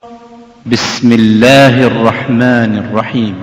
بسم الله الرحمن الرحيم.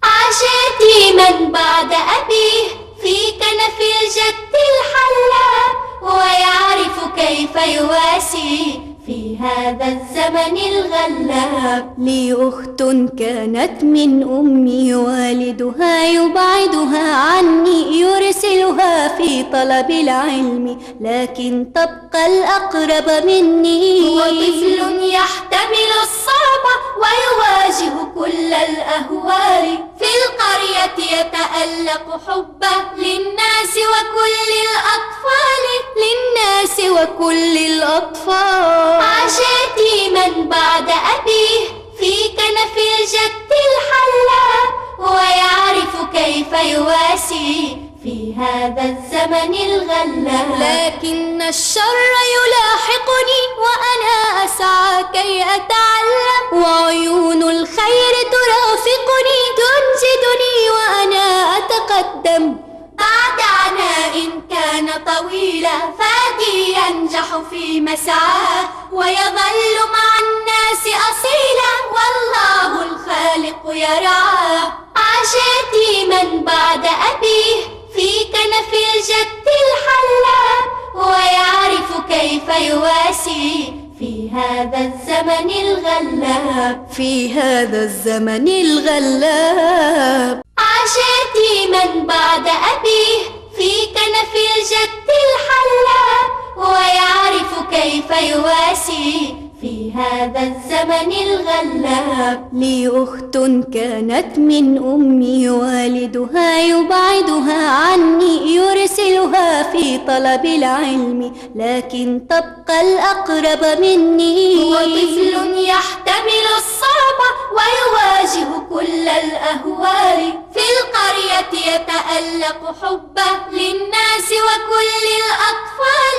عاش يتيما بعد أبيه في كنف الجد الحلاب، ويعرف كيف يواسي في هذا الزمن الغلاب. لي أخت كانت من أمي، والدها يبعدها عني، يرسلها في طلب العلم لكن تبقى الأقرب مني. هو طفل يحتمل الصعب ويواجه كل الأهوال، في القرية يتألق حبه للناس وكل الأطفال، للناس وكل الأطفال. عاش يتيما بعد أبيه في كنف الجد الحلاب، ويعرف كيف يواسي في هذا الزمن الغلاب. لكن الشر يلاحقني وأنا أسعى كي أتعلم، وعيون الخير ترافقني تنجدني وأنا أتقدم. بعد عناء كان طويلا فادي ينجح في مسعاه، ويظل مع الناس أصيلا والله الخالق يرعاه. عاش يتيما بعد أبيه في كنف الجد الحلاب، ويعرف كيف يواسي في هذا الزمن الغلاب، في هذا الزمن الغلاب. عاش يتيما بعد أبيه في كنف الجد الحلاب، ويعرف كيف يواسي في هذا الزمن الغلاب. لي أخت كانت من أمي، والدها يبعدها عني، يرسلها في طلب العلم لكن تبقى الأقرب مني. هو طفل يحتمل الصعب ويواجه كل الأهوال، في القرية يتألق حبه للناس وكل الأطفال.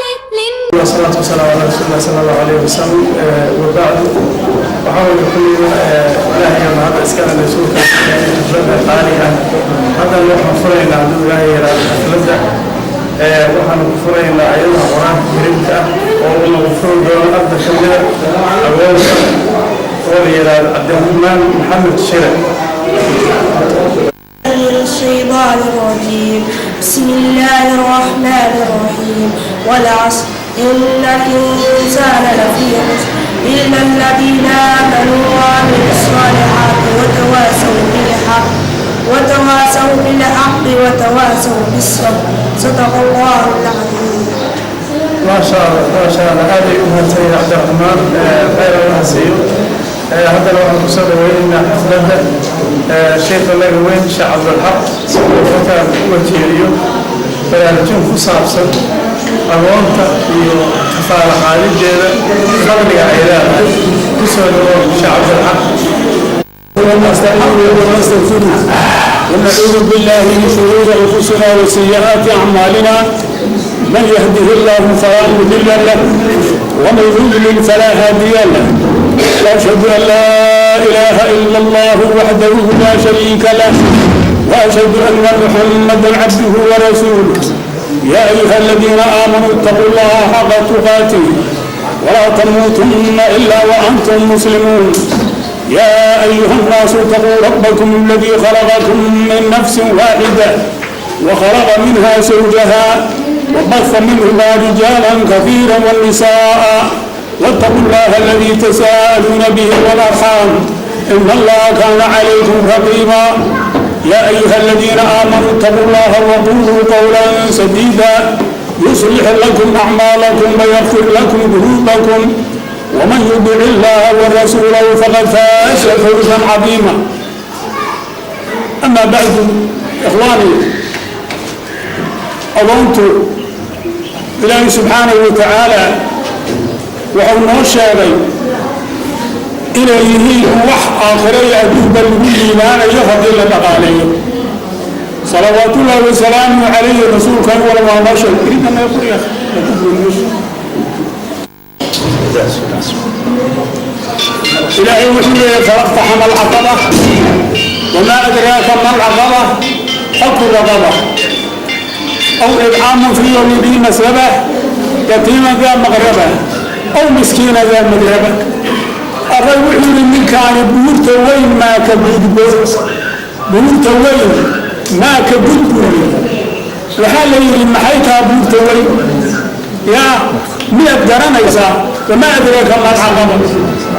والصلاة والسلام على رسول الله صلى الله عليه وسلم، وبعد. Waxaa weye kulliga Ilaahay mahadda iskale rasuulka xafladda qaali ah. Haddana waxaan furaynaa, hadduu Ilaahay yaraado, xafladda. Waxaanu ku furaynaa ayadaha Qur-aanka Kariimka ah oo uu nagu furi doono arda ka mida agoonka oo la yidhaahdo Cabdiraxmaan Maxamed Shire. من الشيطان الرجيم. بسم الله الرحمن الرحيم. والعصر، إن الإنسان لفي خسر، إلا الذين آمنوا وعملوا الصالحات وتواصوا بالحق وتواصوا بالحق وتواصوا بالصبر. صدق الله العظيم. ما شاء الله، ما شاء الله، aad ay u mahadsan yahay Cabdiraxmaan, khayr Allaha siiyo. Haddana waxaan kusoo dhaweynaynaa xafladda sheekha laga weyn, Sheekh Cabdulxaq, si uu halkaan u wajeeriyo baraarujin ku saabsan agoonta iyo kafaala qaadideeda fadliga ay leedahay. Kusoo dhawow, Sheekh Cabdulxaq. ونستعينه ونستغفره ونعوذ بالله من شرور انفسنا وسيئات اعمالنا. من يهده الله فلا مضل له ومن يضلل فلا هادي له. واشهد ان لا اله الا الله وحده لا شريك له، واشهد ان محمدا عبده ورسوله. يا ايها الذين امنوا اتقوا الله حق تقاته ولا تموتن الا وانتم مسلمون. يا أيها الناس اتقوا ربكم الذي خلقكم من نفس واحدة وخلق منها زوجها وبث منهما رجالا كثيرا والنساء، واتقوا الله الذي تساءلون به والأرحام، إن الله كان عليكم رقيبا. يا أيها الذين آمنوا اتقوا الله وقولوا قولا سديدا، يصلح لكم أعمالكم ويغفر لكم ذنوبكم، ومن يطع الله ورسوله فقد فاز فوزا عظيما. أما بعد، إخواني، agoontu Ilaahay subxaanahu wa tacaala wuxuu noo sheegay inay yihiin wax aakhiro iyo adduunba lagu liibaanayo haddii la dhaqaaleeyo. Salawaatullaahi wasalaamu calayhi rasuulkan wala waa noo sheegay. Irinta mee furiya. Ilaahay wuxuu leeyahay: فلا اقتحم العقبة، وما أدراك ما العقبة، فك رقبة أو إطعام في يوم ذي مسغبة، يتيما ذا مقربة، أو مسكينا ذا متربة. الرجل Ninkaani buurta weyn maa ka gudbo, buurta weyn maa ka gudbuyo. Waxaa la yidhi, maxay taha buurta weyn? Yaa miyaad garanaysaa? Wamaa adraaka mal caqaba?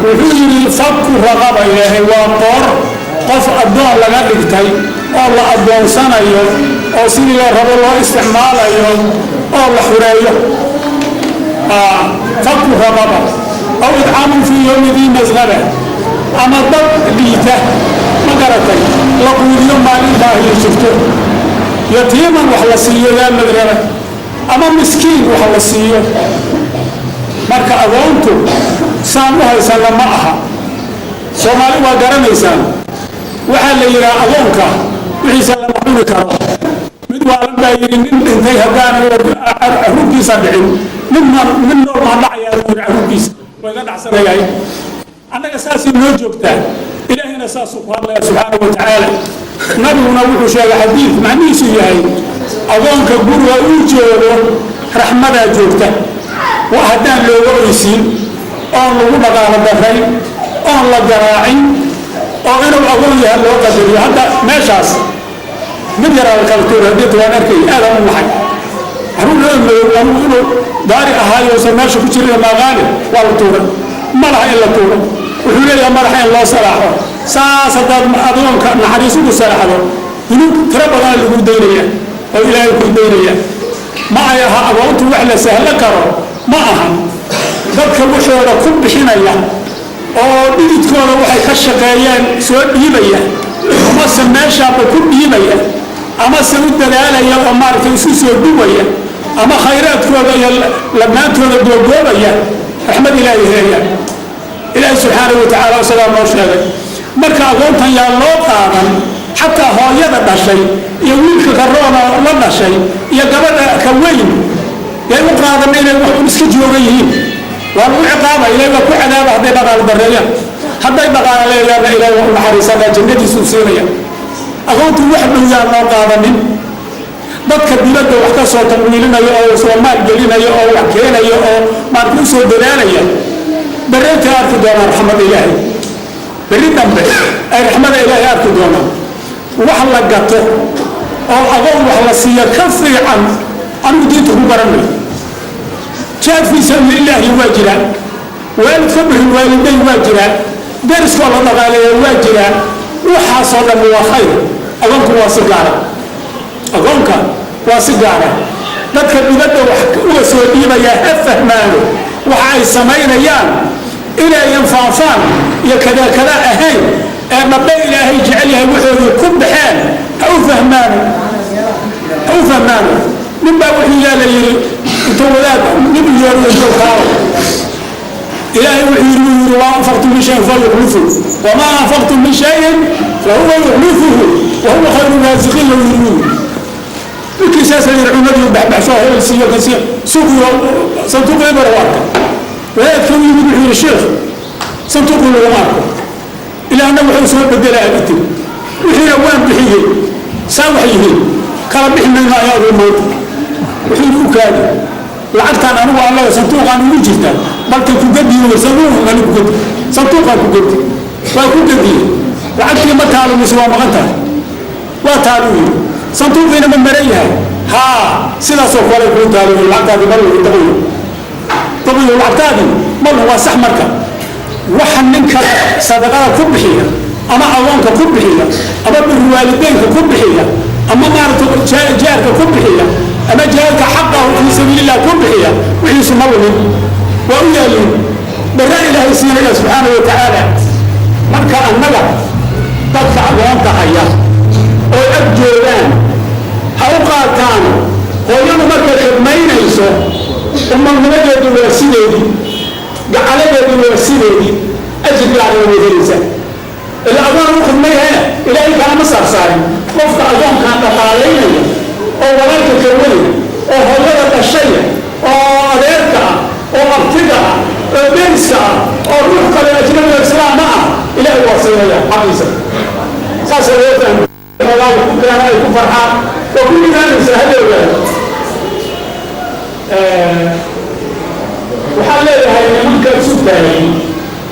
Wuxuu yidhi, fakku raqaba. Ilaahay waa qoor qof addoon laga dhigtay oo la addoonsanayo oo sidii la rabo loo isticmaalayo oo la xureeyo. Fakku raqaba aw idcaamun fii yowmi dii masqaba, ama dad liita, ma garatay, la quudiyo maalin baahiyo jirto, yatiiman wax la siiyo, yaa madraba, ama miskiin wax la siiyo. Marka agoontu saan u haysana ma aha. Soomaali waa garanaysaan, waxaa la yidhaha agoonka wixiisa lama cuni karo. Mid waalan baa yidhi, nin dhintay haddaan caruurkiisa dhicin, nin nool maan dhacayaa, buu yidhi, caruurkiisa waa iga dhacsanayahay. Annaga saasay noo joogtaa, Ilaahayna saasuu ku hadlaya subxaanahu wa tacaala. Nabiguna wuxuu sheegay xadiid macnihiisu yahay agoonka guriga uu joogo raxmadaa joogta, waa haddaan looga oysiin oon lagu dhaqaalo darayn oon la garaacin oo inuu agoon yahay loo qadariyo. Hadda meeshaas mid yaraa la kala tuuray, haddii waan arkay, aadaan u naxay. Caruur madow, anugu inuu daari ahaayo usan meesha ku jirin maaqaani, waa la tuuray. Ma laha in la tuuro, wuxuu leeyahay madaxa in loo salaaxo. Saas haddaad adoonka naxariis ugu salaaxdo, dunuub tiro badan lagu daynaya oo Ilaahay ku daynaya. Ma ay aha agoontu wax la sahlo karo, ma aha. Dadka waxooda ku bixinaya oo dhididkooda waxay ka shaqeeyeen soo dhiibaya, amase meeshaaba ku dhiibaya, amase u dadaalaya oo maaragtay isu soo duwaya, ama khayraadkooda iyo ladnaantooda googoobaya, raxmad Ilaahay helaya. Ilaahay subxaanahu wa tacaala isagaa noo sheegay. Marka agoontan yaa loo qaadan, xataa hooyada dhashay iyo wiilka karoona la dhashay iyo gabadha ka weyn yay u qaadan inay wax un iska jooga yihiin. Waa lagu ciqaaba, Ilahay waa ku cadaaba hadday dhaqaalo dareeyaan. Hadday dhaqaalo leeyaanna, Ilahay waa u naxariisanaa, jannadiisuu siinaya. Agoontu wax dhow yaan loo qaadanin. Dadka dibadda wax ka soo tamwiilinaya oo soo maalgelinaya oo wax keenaya oo maarka u soo dadaalaya, berrintay arki doonaan raxmada Ilaahay, berri dambe ay raxmada Ilaahay arki doonaan. Wax la gato oo agoon wax la siiyo ka fiican anigu diinta ku garanayo. Jihaad fii sabiilillaahi waa jiraa, waalidka bixin waalidayn waa jiraa, deriskoo la dhaqaaleeya waa jiraa, waxaasoo dhan waa khayr. Agoonku waa si gaara, agoonka waa si gaara. Dadka dibadda wax uga soo dhiibaya ha fahmaano waxa ay samaynayaan inayan faanfaan iyo kada ahayn ee dhabbe Ilaahay jecel yahay waxoodii ku baxeen. Ha u fahmaano, ha u fahmaano. Nin baa wuxuu yaa la yidhi, intuu wadaad nin yeero kaalo, Ilaahay wuxuu yidhi, wamaa anfaqtum min shayin fahuwa yukhlifuhu, wamaa anfaqtum min shayin fahuwa yukhlifuhu wahuwa khayru raasiqiin. Lou yidhi, ninkii saasa yidhi, cunadii baxbaxsho, hebel siiyo, kan siiyo, suuqiyo sanduuqii bara u arkay. Wadaadkii u yimid wuxuu yidhi, sheekh, sanduuqii laguma arko, Ilaahna wuxuu soo bedelaa abitiri, wixiina waan bixiyey, saa waxay yihiin kala bixi mayno ayaadu maanta. Wuxuu yidhi, u kaadi, lacagtaan anigu aan leeyahay sanduuqaan ugu jirta, balka ku gadiyo sanduuqan ku gadi, sanduuqaan ku gadi. Waa ku gadiyey lacagtii. Ma taalo mise waa maqan tahay? Waa taalu yidhi. Sanduuqiina ma maran yahay? Haa, sidaasoo kale kuu taalo yidhi, lacagtaadii mar lagu dabayo dabayo, lacagtaadii mar waa sax. Marka waxa ninka sadaqada ku bixiya ama agoonka ku bixiya ama birwaalideynka ku bixiya ama maaragta jaarka ku bixiya ama jihaadka xaqahu fii sabiilillah ku bixiya, wixiisu ma lumin, waa u yaalin, barra Ilaahay siinaya subxaanahu wa tacaala. Marka annaga dadka agoonta haya oo ag joogaan ha u qaataan. Hooyadu markay khidmaynayso, umadnimadeedu waa sideedii, gacaladeedu waa sideedii, ajir gaarana way helaysaa. Ila agoon u khidmayhayna Ilaahay kalama saarsaarin. Qofka agoonkaan dhaqaalaynaya oo walaalka ka weyn oo hooyada dhashaya oo adeerka ah oo abtiga ah oo deriska ah oo ruux kale ajnabiga islaama ah, Ilaahay waa siinaya xaqiisa. Saasa loo fahmay xoogaa ku keena ay ku farxaan, waa ku dhigaanaysaa hadda ogaado. Waxaan leeyahay nimanka isu taagay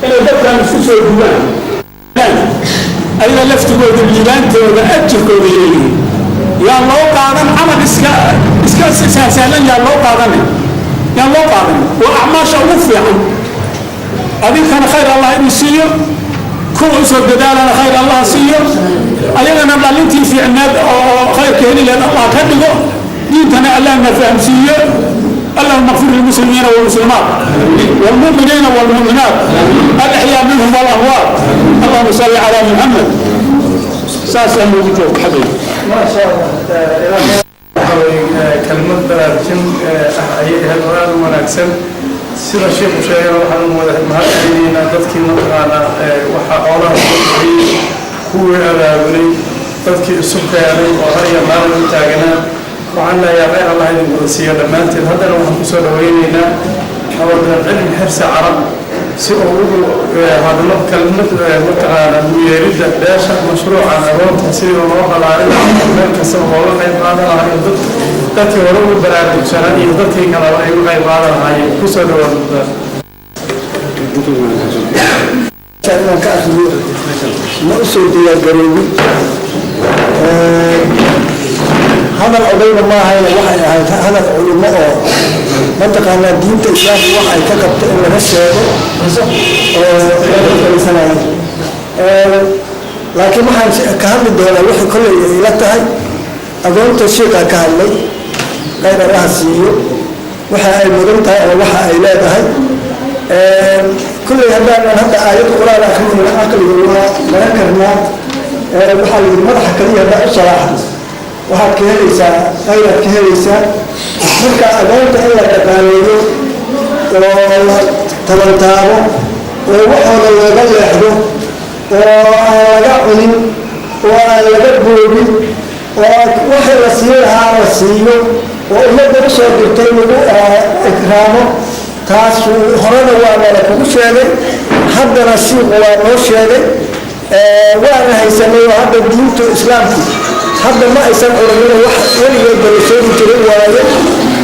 inay dadkan isku soo duwaan. Ayaga laftigooda liibaantooda ajirkooda leeyihiin. Yaa loo qaadan camal iska sahsahlan, yaa loo qaadanay, yaa loo qaadan. Waa acmaasha ugu fiican. Adinkana khayr Allah inuu siiyo, kuwa usoo dadaalana khayr Allah siiyo, ayagana dhalintii fiicneed oo khayrka heli laheed Allah ka dhigo, diintana Allah na fahamsiiyo. اللهم اغفر للمسلمين والمسلمات والمؤمنين والمؤمنات الأحياء منهم والأموات. اللهم صل على محمد. ساسا موجود حبيبي. ما شاء الله. Kelmad baraarujin ah ayay ahayd oo aada u wanaagsan. Sida sheikhu sheegay, waxaan mahad celinaynaa dadkii mataqaanaa waxaa xoolaha soo bixiyey, kuwii abaabulay, dadkii isu keenay oo har iyo maalin u taaganaa. Waxaan leeyahay khayr Allah idin wada siiyo dhammaanteed. Haddana waxaan kusoo dhaweynaynaa hawadaan Cilmi Xirsi Carab si uu ugu hadlo kelmad mataqaana uyeeridda beesha mashruucan agoonta, sidii loo balaarin lahaa, meel kastaba looga qayb qaadan lahaa iyo dadkii hore ugu baraarugsanaa iyo dadkii kaleba ay uga qayb qaadan lahaayeen. Kusoo dhawaad. Inaan ka akriyo ma u soo diyaargaroobin. Hadal odayna ma ahayna, waxay ahayd hadal culimo oo mataqaanaa diinta Islaamka wax ay ka qabto in laga sheego oo laga fariisanayo. Laakiin waxaan ka hadli doonaa wixii kolley ay ila tahay. Agoonta shiiqaa ka hadlay, khayr Allaha siiyo, waxa ay mudan tahay ama waxa ay leedahay. Kulley haddaanan hadda aayad Qur-aan akrinayna, aqliga waa laga karnaa. Waxaa la yidhi, madaxa kaliya haddaa u salaaxdo, waxaad ka helaysaa khayraad ka helaysaa. Marka agoonta in la dhaqaaleeyo oo la tabantaabo oo waxooda looga leexdo oo aan laga cunin oo aan laga boobin oo wixii la siin lahaa la siiyo oo ummadda u soo dirtay lagu ikraamo, taas horena waa nala kugu sheegay, haddana shiiku waa noo sheegay, waana haysanay. Oo hadda diintu Islaamku hadda ma aysan curanin, wax weligeed bala sheegi jiray waaye.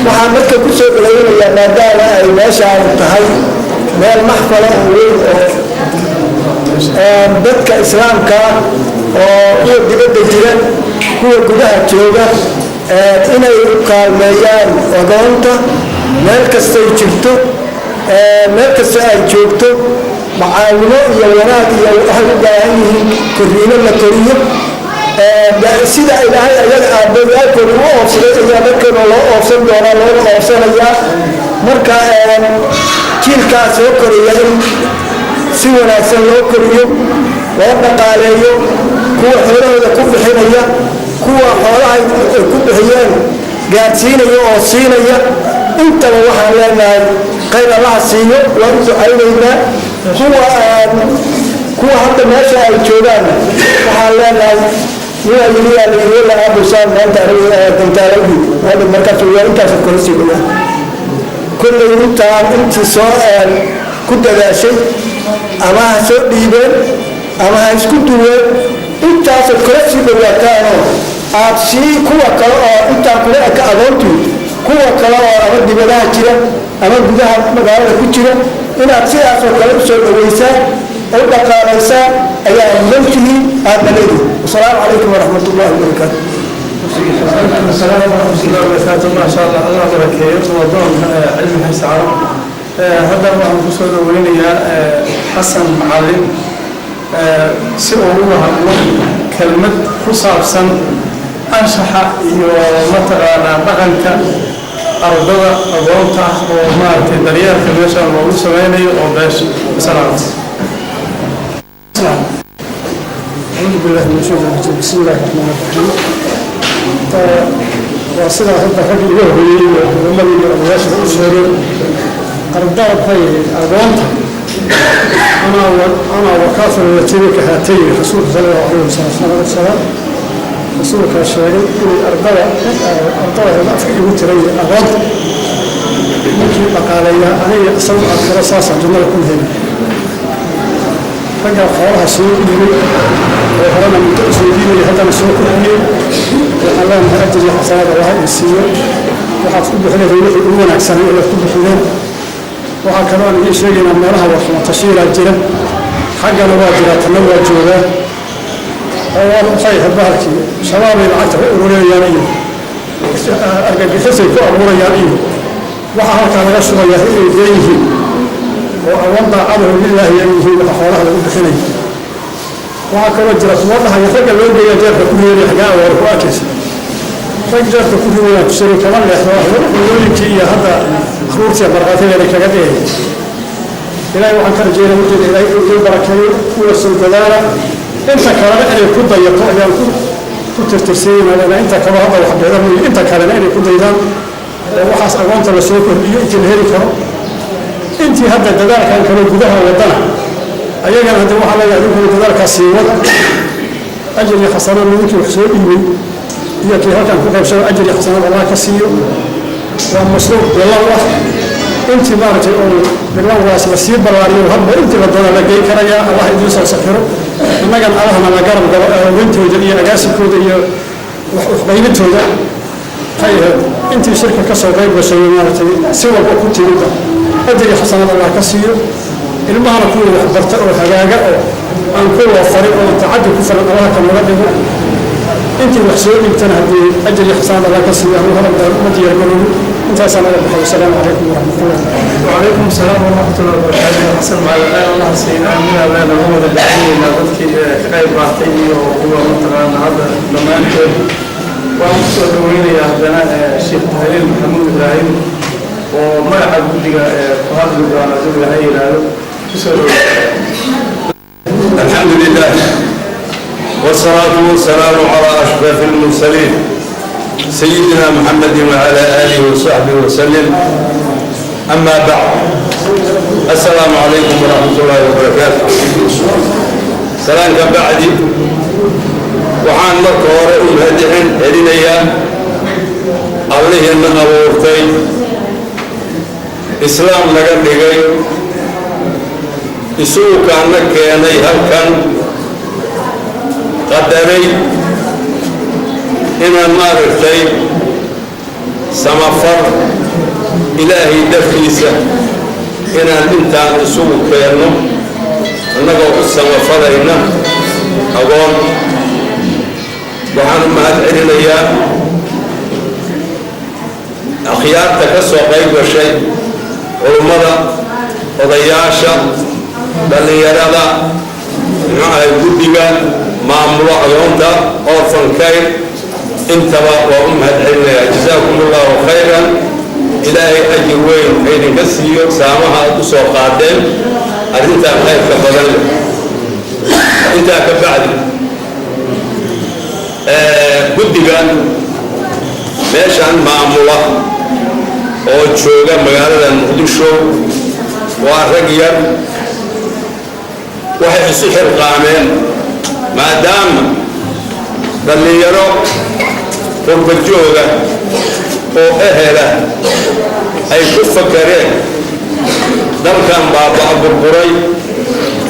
Waxaan marka ku soo dhaweynayaa, maadaama ay meeshaan tahay meel maxfala oo weyn oo dadka Islaamka oo kuwa dibadda jira, kuwa gudaha jooga, inay u kaalmeeyaan agoonta meel kastay jirto, meel kasta ay joogto. Macaawino iyo wanaag iyo waxay u baahan yihiin korriino la koriyo. Sida Ilaahay ayaga aabbayaalkooda u oofsaday ayaa dadkeena loo oofsan doonaa, loona oofsanayaa. Marka jiilkaa soo koraya in si wanaagsan loo koriyo, loo dhaqaaleeyo, kuwa xoolahooda ku bixinaya, kuwa xoolaha ay ku bixiyeen gaadhsiinaya oo siinaya, intaba waxaan leenahay khayr Allaha siiyo, waan u ducaynaynaa. Kuwa hadda meesha ay joogaan waxaan leenahay, ninaa yiri, yaa la yiri, wala aabusaan maanta gantaalagi markaas waa intaas kala sii dhawaa. Kolley intaan intii soo ku dadaashay, ama ha soo dhiibeen ama ha isku duween, intaasood kala sii dhawaataanoo aad sii kuwa kale oo intaan kula eka agoontii, kuwa kale oo ama dibadaha jira ama gudaha magaalada ku jira, inaad sidaasoo kale u soo dhaweysaan oo dhaqaalaysaan ayaa mudan tihiin, aadna leedihin. Wasalaamu calaykum waraxmat ullahi wabarakaatu. السلام ورحمة الله وبركاته. ما شاء الله، الله barakeeyo wadoonka Cilmi Xirsi Carab. Haddana waxaan kusoo dhaweynayaa Xasan Macalin si uu uga hadlo kelmad ku saabsan anshaxa iyo mataqaanaa dhaqanka ardada agoonta ah oo maaragtay daryeelka meeshaan loogu sameynayo oo beesha salaam. أعوذ بالله من الشيطان الرجيم. بسم الله الرحمن الرحيم. Waa sidaa hadda raggi ugu horreeyey oo culammadii iyo odayaasha u sheegeen, ardada agoonta أنا وكافل اليتيم كهاتين. Rasuulka sala allahu alayhi wasalam, rasuulkaa sheegay inay ardada afka igu tiray agoonta ninkii dhaqaaleeya, aniga isagu aakhiro saasaan jannada ku heli. Raggaa xoolaha soo dhiibay oo horena muddo u soo dhiibaya, haddana soo kordhiyey, waxaan leenahay ajir iyo xasanaad Allah idin siiyo. Waxaad ku bixinaysa wixii ugu wanaagsanay ayaad ku bixideen. Waxaa kaloo aan idiin sheegaynaa meelaha warxumo tashiilaa jira. Xaggana waa jiraa, tanna waa joogaa oo waxay ahayd bahalkii Shabaabay lacagta ku ururinayaan iyo argagixisay ku abuurayaan iyo waxa halkaa laga shubayaa inay been yihiin oo awoon daacadahu lilaahi ay yihiin waxa xoolaha lagu bixinaya. Waxaa kaloo jira kuwa dhahaya ragga loo geeya jeerka ku reeray. Xaggaa awoor ku arkaysa rag jeerka ku ridayaan tusari kama leexdo hooyooyinkii iyo hadda caruurtii markhaatideeda kaga dhigaya. Ilaahay waxaan ka rajeynaya horteeda Ilaahay uu idin barakeeyo kuwa soo dadaala, inta kalena inay ku dayato ayaan ku tirtirsiinayna. Inta kale hadda wax beedan iyo inta kalena inay ku daydaan oo waxaas agoonta la soo kordhiyo intii la heli karo. Intii hadda dadaalkan kale gudaha wadana ayagana hadda waxaa leeyahay adinkuna dadaalkaas sii wada, ajir iyo xasanaad ninkii wax soo dhiibay iyo kii halkan ku qaybsado ajir iyo xasanaad Allah ka siiyo. Waa mashruuc bilow ah. Intii maaragtay oo bilowgaas la sii ballaariyo hadba intii la doona la geyn karayaa. Allah idiin soo safiro, innagana Allahna la garab galo aawintooda iyo agaasikooda iyo wax uqaybintooda. Waxay ahayd intii shirka ka soo qayb gashay maaragtay si walba ku timidba ajir iyo xasanaad Allah ka siiyo. Ilmahana kuwii wax barta oo hagaaga oo aan ku loo farin oo tacaddi ku filan Allah ka naga dhigo. Intii wax soo dhiibtana haddii ajir iyo xasanaad Allah ka siiyo. Anu hadal uma diyaargaroobi, intaasaan naga baxay. Wasalaamu calaykum waraxmatullah. وعليكم السلام ورحمة الله وبركاته. حسن مع الآن الله سينا من الله لهم ودعينا dadkii ka qayb qaatay iyo kuwa mataqaana hadda dhammaantood. Waan kusoo dhaweynayaa haddana Sheekh Tahliil Maxamuud Ibraahim oo magaca guddiga ku hadli doona hadduu Ilaahay yidhaahdo. Kusoo dhaweynaya. الحمد لله والصلاة والسلام على أشرف المرسلين سيدنا محمد وعلى آله وصحبه وسلم. أما بعد، السلام عليكم ورحمة الله وبركاته. سلام كبعدي، waxaan marka hore u mahadcelin celinayaa Allihii na abuurtay, Islaam naga dhigay, isugu kaana keenay halkan, qadaray inaan maaragtay samafar Ilaahay dartiisa inaan intaan isugu keenno annagoo u samafalayna agoon. Waxaan u mahad celinayaa akhyaarta ka soo qayb gashay, culummada, odayaasha, dhallinyarada, muxuu ahay, guddiga maamulo agoonta Orphan Care, intaba waa u mahad celinayaa. Jazaakum Allahu khayran. Ilaahay ajir weyn ha idinka siiyo saamaha aad u soo qaadeen arrintan khayrka badan leh. Intaa ka bacdi, guddiga meeshan maamula oo jooga magaalada Muqdisho waa rag yar. Waxay isu xilqaameen maadaama dhallinyaro qurba jooga oo ehela ay ku fakareen dalkan baaba burburay,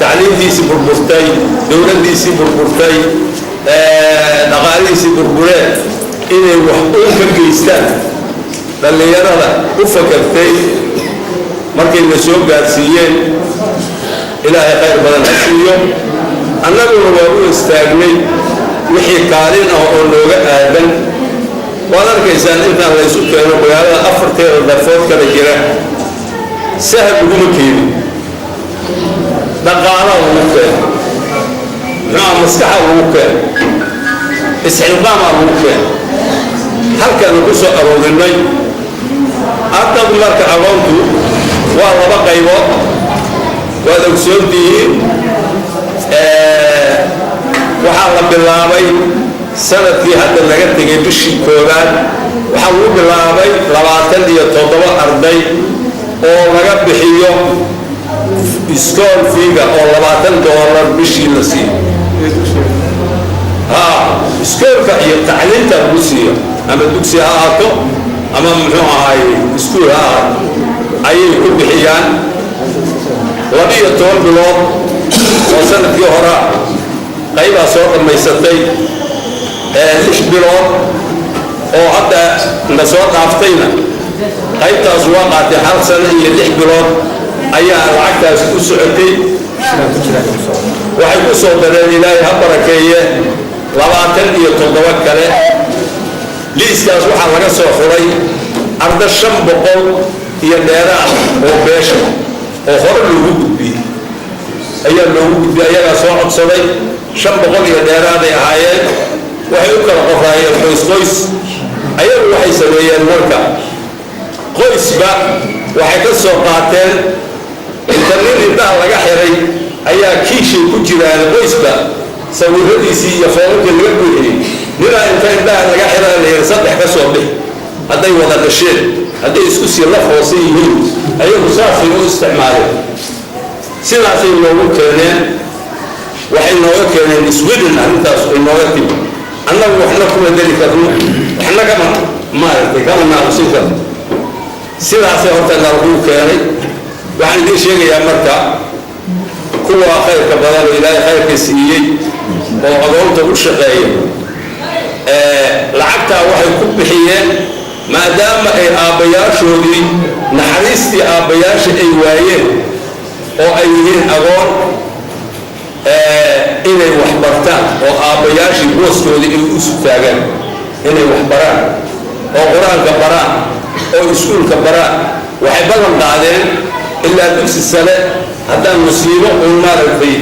tacliintiisii burburtay, dowladdiisii burburtay, dhaqaalihiisii burbureen, inay wax uun ka geystaan. Dhallinyarada u fakartay markay na soo gaarsiiyeen, Ilaahay khayr badan ha siiyo. Annaguna waa u istaagnay wixii kaalin ah oo nooga aadan. Waad arkaysaan intaan laysu keeno magaalada afarteeda darfood kala jira. Sahal uguma keenin, dhaqaalaa lagu keeno, muxuuha, maskaxa lagu keeno, isxilqaamaa lagu keeno, halkaanu ku soo aroorinay ardadu. Marka agoontu waa laba qaybood, waad ogsoontihiin. Waxaa la bilaabay sanadkii hadda laga tegay bishii koowaad. Waxaa lagu bilaabay 27 arday oo laga bixiyo school fee-ga oo $20 bishii la siiyo. Ha iskoolka iyo tacliinta lagu siiyo, ama dugsi ha ahaato ama muxuu ahaay iskuul ha ahaato, ayay ku bixiyaan. 12 bilood oo sanadkii horaa qaybaa soo dhammaysatay. 6 bilood oo hadda na soo dhaaftayna qaybtaas waa qaatay. Hal sano iyo 6 bilood ayaa lacagtaas u socotay. Waxay ku soo dareen, Ilaahay ha barakeeye, 27 kale. Liiskaas waxaa laga soo xuray arda 500 iyo dheeraad oo beesha oo hore loogu gudbiyey ayaa loogu gudbiyey. Ayagaa soo codsaday. 500 iyo dheeraaday ahaayeen. Waxay u kala qoraayeen qoys qoys. Ayagu waxay sameeyeen marka qoysba waxay ka soo qaateen inta nin indhaha laga xiray ayaa kiishay ku jiraan qoysba sawiradiisii iyo foomamkii laga buuxiyey. Ninaa inta indhaha laga xiraa la yidhi, "Saddex ka soo bix," hadday wada dhasheen, hadday isku sii laf hoose yihiin. Ayagu saasay u isticmaaleen, sidaasay noogu keeneen. Waxay nooga keeneen Sweden. Arrintaas ay nooga timi, annagu waxna kuma deli karno, waxna kama maaragtay kama naaqusin karno. Sidaasay horta nalagu keenay. Waxaan idiin sheegayaa marka, kuwa khayrka badan oo Ilaahay khayrka siiyey oo agoonta u shaqeeya, lacagtaa waxay ku bixiyeen maadaama ay aabbayaashoodii, naxariistii aabbayaasha ay waayeen oo ay yihiin agoon, inay wax bartaan oo aabbayaashii booskoodii ay u sutaagaan, inay wax baraan oo Qur-aanka baraan oo iskuulka baraan. Waxay ballan qaadeen ilaa dugsi sare. Haddaan musiibo uun maaragtay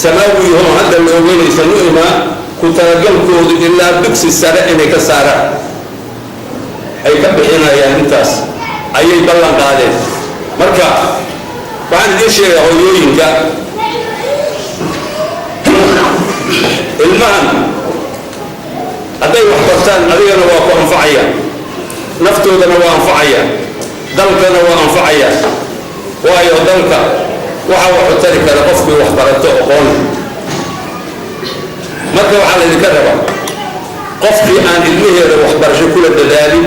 samaawiyaho hadda la ogeynaysan u imaan, ku talagalkoodu ilaa dugsi sare inay ka saaraan ay ka bixinayaan. Intaas ayay ballan qaadeen. Marka waxaan idiin sheegaa, hooyooyinka, ilmahan hadday wax bartaan, adigana waa ku anfacaya, naftoodana waa anfacaya, dalkana waa anfacaya. Waayo, dalka waxa waxu tari kara qofkii wax barato, aqoon. Marka waxaa laydinka rabaa, qofkii aan ilmaheeda waxbarasho kula dadaalin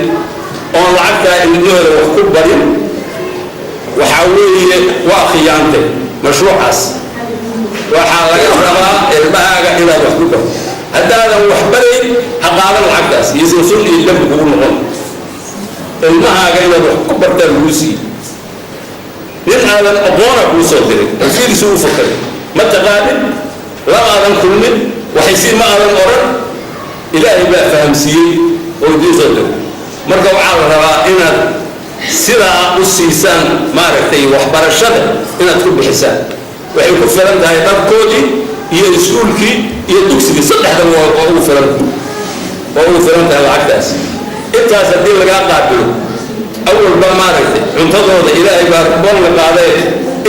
oon lacagtaa ilmahooda wax ku barin, waxaa weeye waa khiyaantay mashruucaas. Waxaa laga rabaa ilmahaaga inaad wax ku barto. Haddaadan wax barayn, ha qaadan lacagtaas, iyosan sun iyo dembi kugu noqon. Ilmahaaga inaad wax ku bartaa lagu siiyey. Nin aadan aqoona kuu soo diray, alfiirisu u fakaray, ma taqaanin, lama aadan kulmin, waxaysi ma aadan oran, Ilaahay baa fahamsiiyey oo idiin soo diray. Marka waxaa la rabaa inaad sidaa u siisaan maaragtay waxbarashada inaad ku bixisaan. Waxay ku filan tahay dharkoodii iyo iskuulkii iyo dugsigii, saddexdan waa ugu filan, waa ugu filan tahay lacagtaas. Intaas haddii lagaa qaabilo, awalba maaragtay cuntadooda Ilaahay baa boon la qaaday.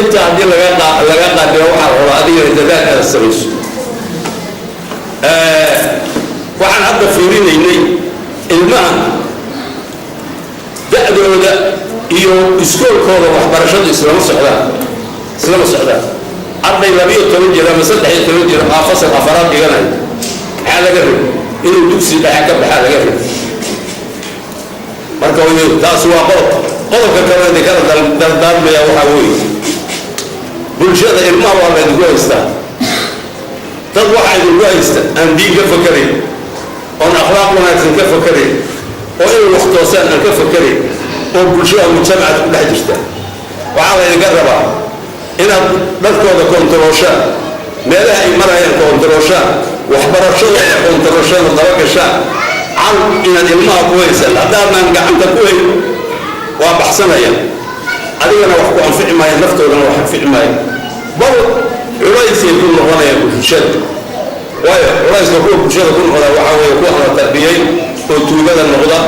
Intaa haddii lagaa qaabilo, waxaa la rabaa adigana dadaal aad samayso. Waxaan hadda fiirinaynay ilmaha da'dooda iyo iskoolkooda waxbarashadu islama socdaan, islama socdaan. Arday 12 jir ama 13 jir aa fasal afaraad dhiganaya, maxaa laga rabay? Inuu dugsi dhexe ka baxaa laga rabay. Marka taas waa qodob. Qodobka kaloo idinkala dardaarmaya waxaa weeye, bulshada ilmaha waa laydinku haystaa. Dad waxaa idinku haysta aan diin ka fakarayn, oon akhlaaq wanaagsan ka fakarayn, oo inay wax toosaan aan ka fakarayn, oo bulshada mujtamacaad ku dhex jirta. Waxaa laydinka rabaa inaad dharkooda kontarooshaan, meelaha ay marayaan kontarooshaan, waxbarashadooda kontarooshaan oo daba gashaan. Cal inaad ilmaha ku haysaan, haddaadan gacanta ku hayn waa baxsanayaan, adigana wax ku anfici maayo, naftoodana wax anfici maayo, bal culaysay ku noqonayaan bulshada. Waayo, culayska kuwa bulshada ku noqda waxaa weeye kuwa aan la tarbiyey oo tuugada noqda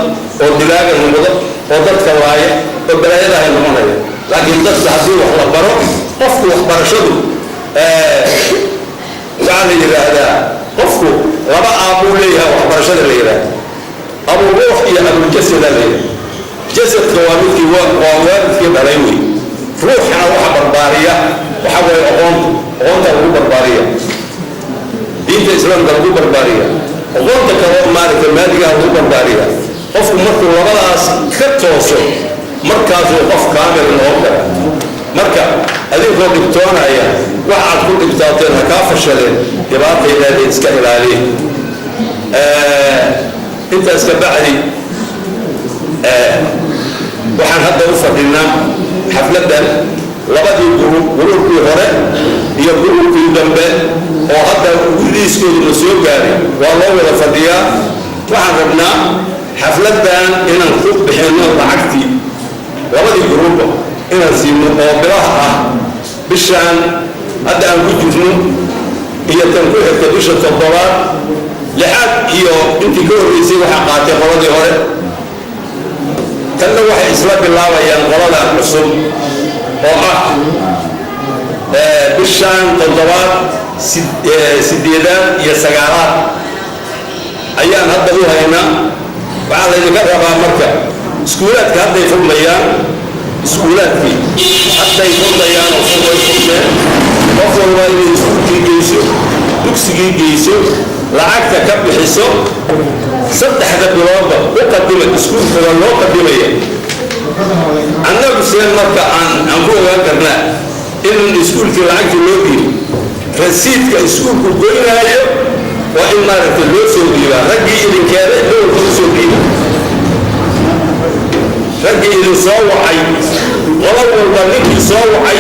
oo dilaaga noqda oo dadka laaya oo balaayadahay noqonaya. Laakiin dadka haddii wax la baro, qofku waxbarashadu, waxaa la yidhaahdaa qofku laba aabbuu leeyahay. Waxbarashada la yidhaahda aburuux iyo abuljasada la yidhahda. Jasadka waa midkii waa waalidkii dhalay wey. Ruuxana waxa barbaariya waxa weeye aqoonta. Aqoonta lagu barbaariya, diinta Islaamka lagu barbaariya, aqoonta kaloo maaragtay maadigaha lagu barbaariya. Qofku markuu labadaas ka tooso, markaasuu qof kaamil noqon kara. Marka adinkoo dhibtoonaya, wax aad ku dhibtaateen ha kaa fashaleen, dhibaatay leedahay, iska ilaaliya. Intaas ka bacdi, waxaan hadda u fadhinaa xafladdan labadii group, groupkii hore iyo groupkii dambe. Rabnaa xafladdan inaan ku bixinno lacagtii labadii group inaan siino oo bilaha ah, bishaan hadda aan ku jirno iyo tan ku xigta, bisha toddobaad, lixaad iyo intii ka horreysay waxaa qaatay qoladii hore. Tanna waxay isla bilaabayaan qoladan cusub oo ah bishaan toddobaad, sideedaad iyo sagaalaad ayaan hadda u haynaa. Waxaa laydinka rabaa marka, iskuulaadka hadday furmayaan, iskuulaadkii hadday furmayaan oo way furmeen. Qof walba inay iskuulkii geyso, dugsigii geyso, lacagta ka bixiso 3da biloodba u qadima, iskuulka waa loo qadimaya. Annagu see marka aan ku ogaan karnaa in iskuulkii lacagtii loo dhiibo? Rasiidka iskuulku goynaayo waa in maaragtay loo soo dhiibaa. Raggii idin keenay dhowrka u soo dhiiba, raggii idin soo wacay, qolo walba ninkii soo wacay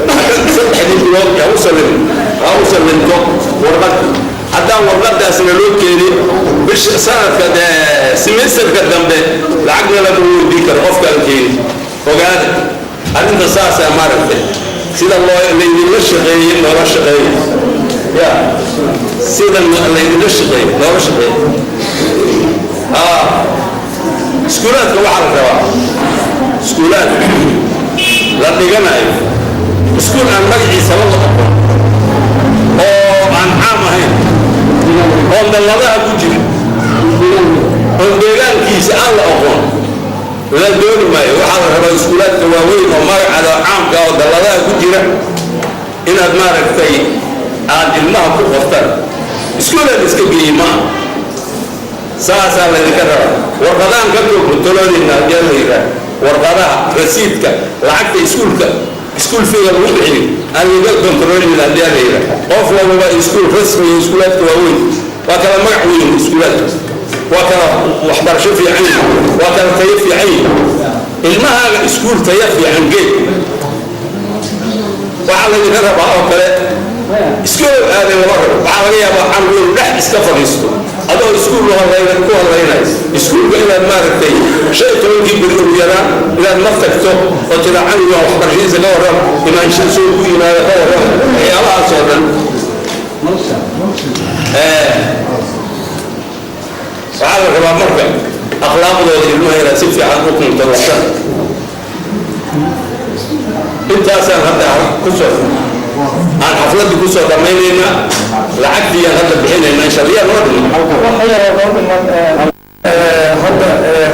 3dii bilood ha u sallimto warqad. Haddaan warqadaasna loo keenin, bisha sanadka semesterka dambe lacagna lama weydiin karo qofkaan keenin. Ogaada arrinta saasaa maaragtay. Sida loo laydinla shaqeeyey noola shaqeeyey, ya sida laydinla shaqeeyey noola shaqeeyey. Iskuulaadka waxaa la rabaa, iskuulaadka la dhiganayo, iskuul aan magaciisaba la aqoon oo aan caam ahayn, oon dalladaha ku jirin, oon deegaankiisa aan la aqoon, la dooni maayo. Waxaa la rabaa iskuulaadka waaweyn oo magacada caamka oo dalladaha ku jira inaad maaragtay aad ilmaha ku qortaan. Iskuulaad iska geeyey maaha, saasaa laydinka rabaa. Warqadahan ka kontoloodeyna haddii la yidhaah, warqadaha rasiidka lacagta iskuulka, iskuul fee-ga lagu bixiyo aan laga kontroolin haddii la yidhaah. Qof walbaba iskuul rasmi iyo iskuulaadka waaweyn waa kala magac weyn, iskuulaadka waa kala waxbarasho fiican, waa kala tayo fiican. Ilmahaaga iskuul tayo fiican geed. Waxaa laydinka rabaa oo kale, iskuul aaday lama rabo. Waxaa laga yaabaa canug inuu dhex iska fadhiisto adoo iskuul ku hadlaynayo. Iskuulka inaad maaragtay 15kii beri ugu yaraan inaad ma tagto oo tira canuga waxbarashadiisa ka warram, imaansha soo ku yimaada ka warram, waxyaabahaas oo dhan. Waxaa la rabaa marka akhlaaqdooda ilmaha inaad si fiican u kuntalashan. Intaasaan hadda kusoo aan xafladii kusoo dhammaynaynaa, lacagtiiyaan hadda bixinaynaa insha Allah. Yaa noo dhiman? Hadda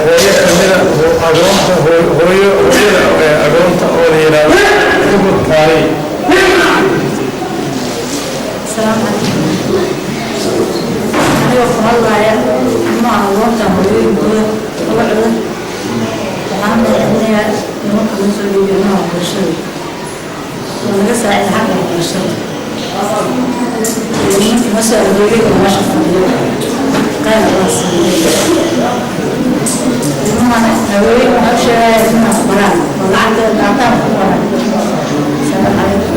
hooyo kamida agoonta, hooyo hooyada agoonta oo la yidhaahdo Ubud Kaari. Asalaamu calaykum. Anigoo ku hadlaaya ilmaha agoonta hooyooyinkooda magacooda, waxaan mahadcelinayaa nimanka lagu soo dhiibay ilmaha waxbarashada oo naga saacida xagga waxbarashada, nimanka noo soo arooriyay oo meesha fadhiyo, qayr Allah siiyey. Ilmahana haweeney waxaa u sheegaya ilmaha baraan oo lacagta qaataan ku baran. Asalaamu calaykum.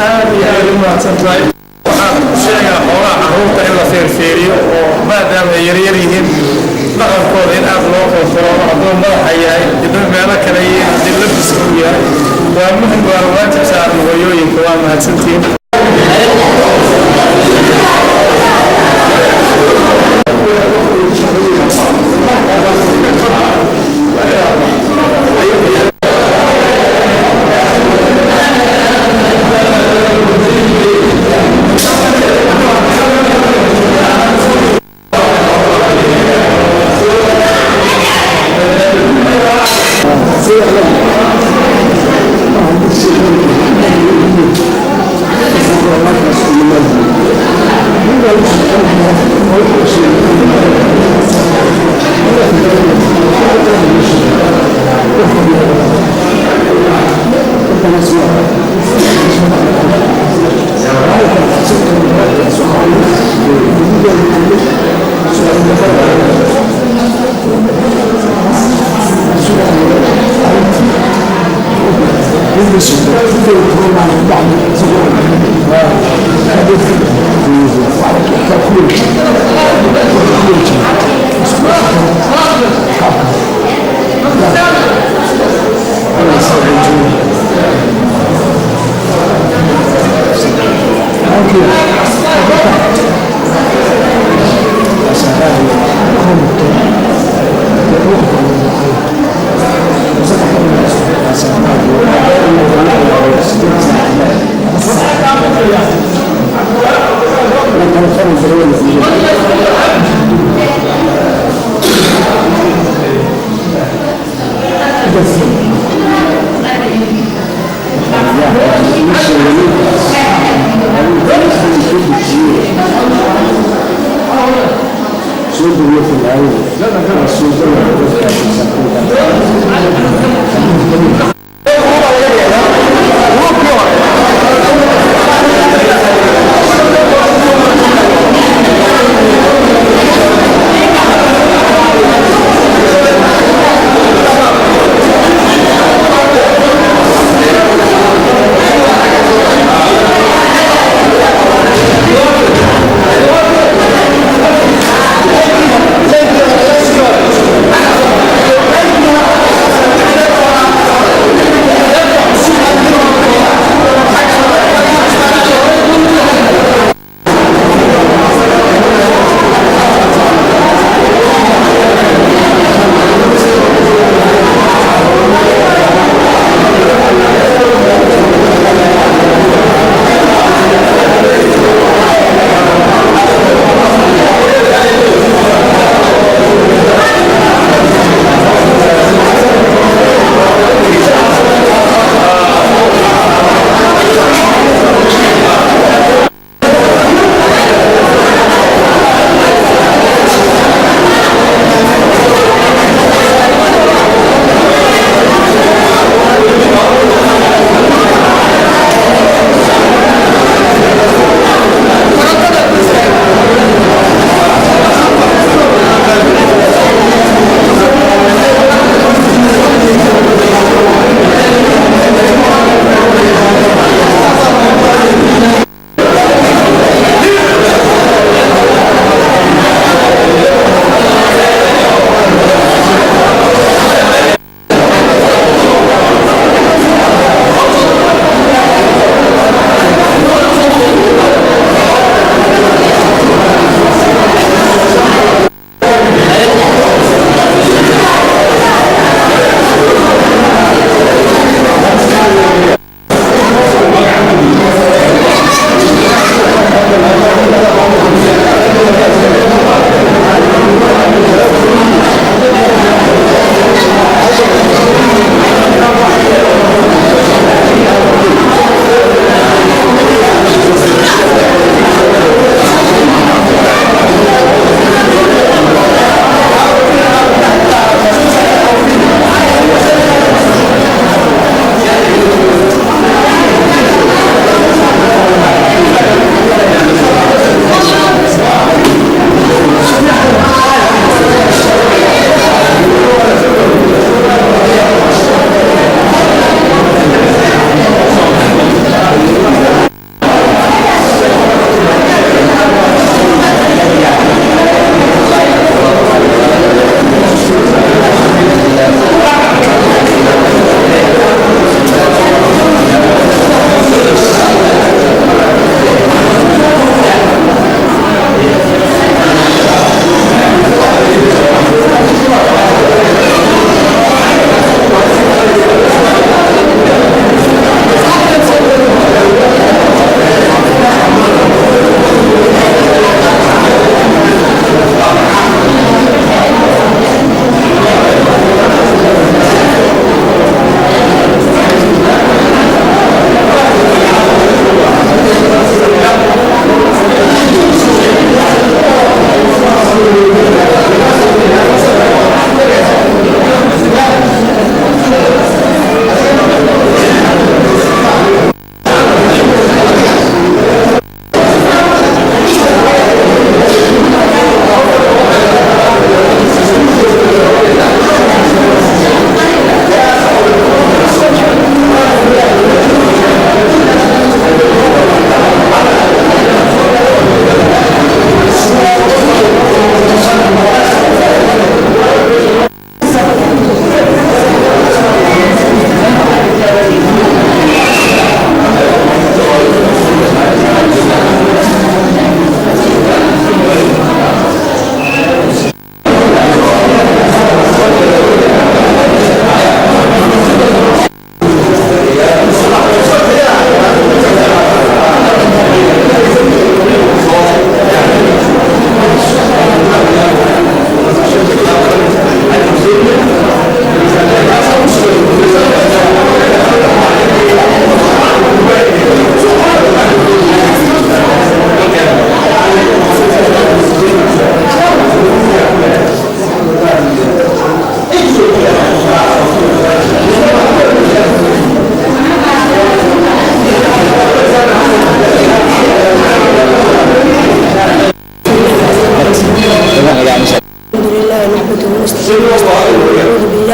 Aad iyo aad u mahadsan tahay. Waxaan u sheegaa xoolaha carruurta in la feerfeeriyo oo maadaama ay yaryar yihiin, dhaqankooda in aad loo kontrolo, hadduu madaxa yahay, hadduu meelo kale yihiin, haddii labiska uu yahay, waa muhim, waana waajib saaran hooyooyinka. Waa mahadsantihiin.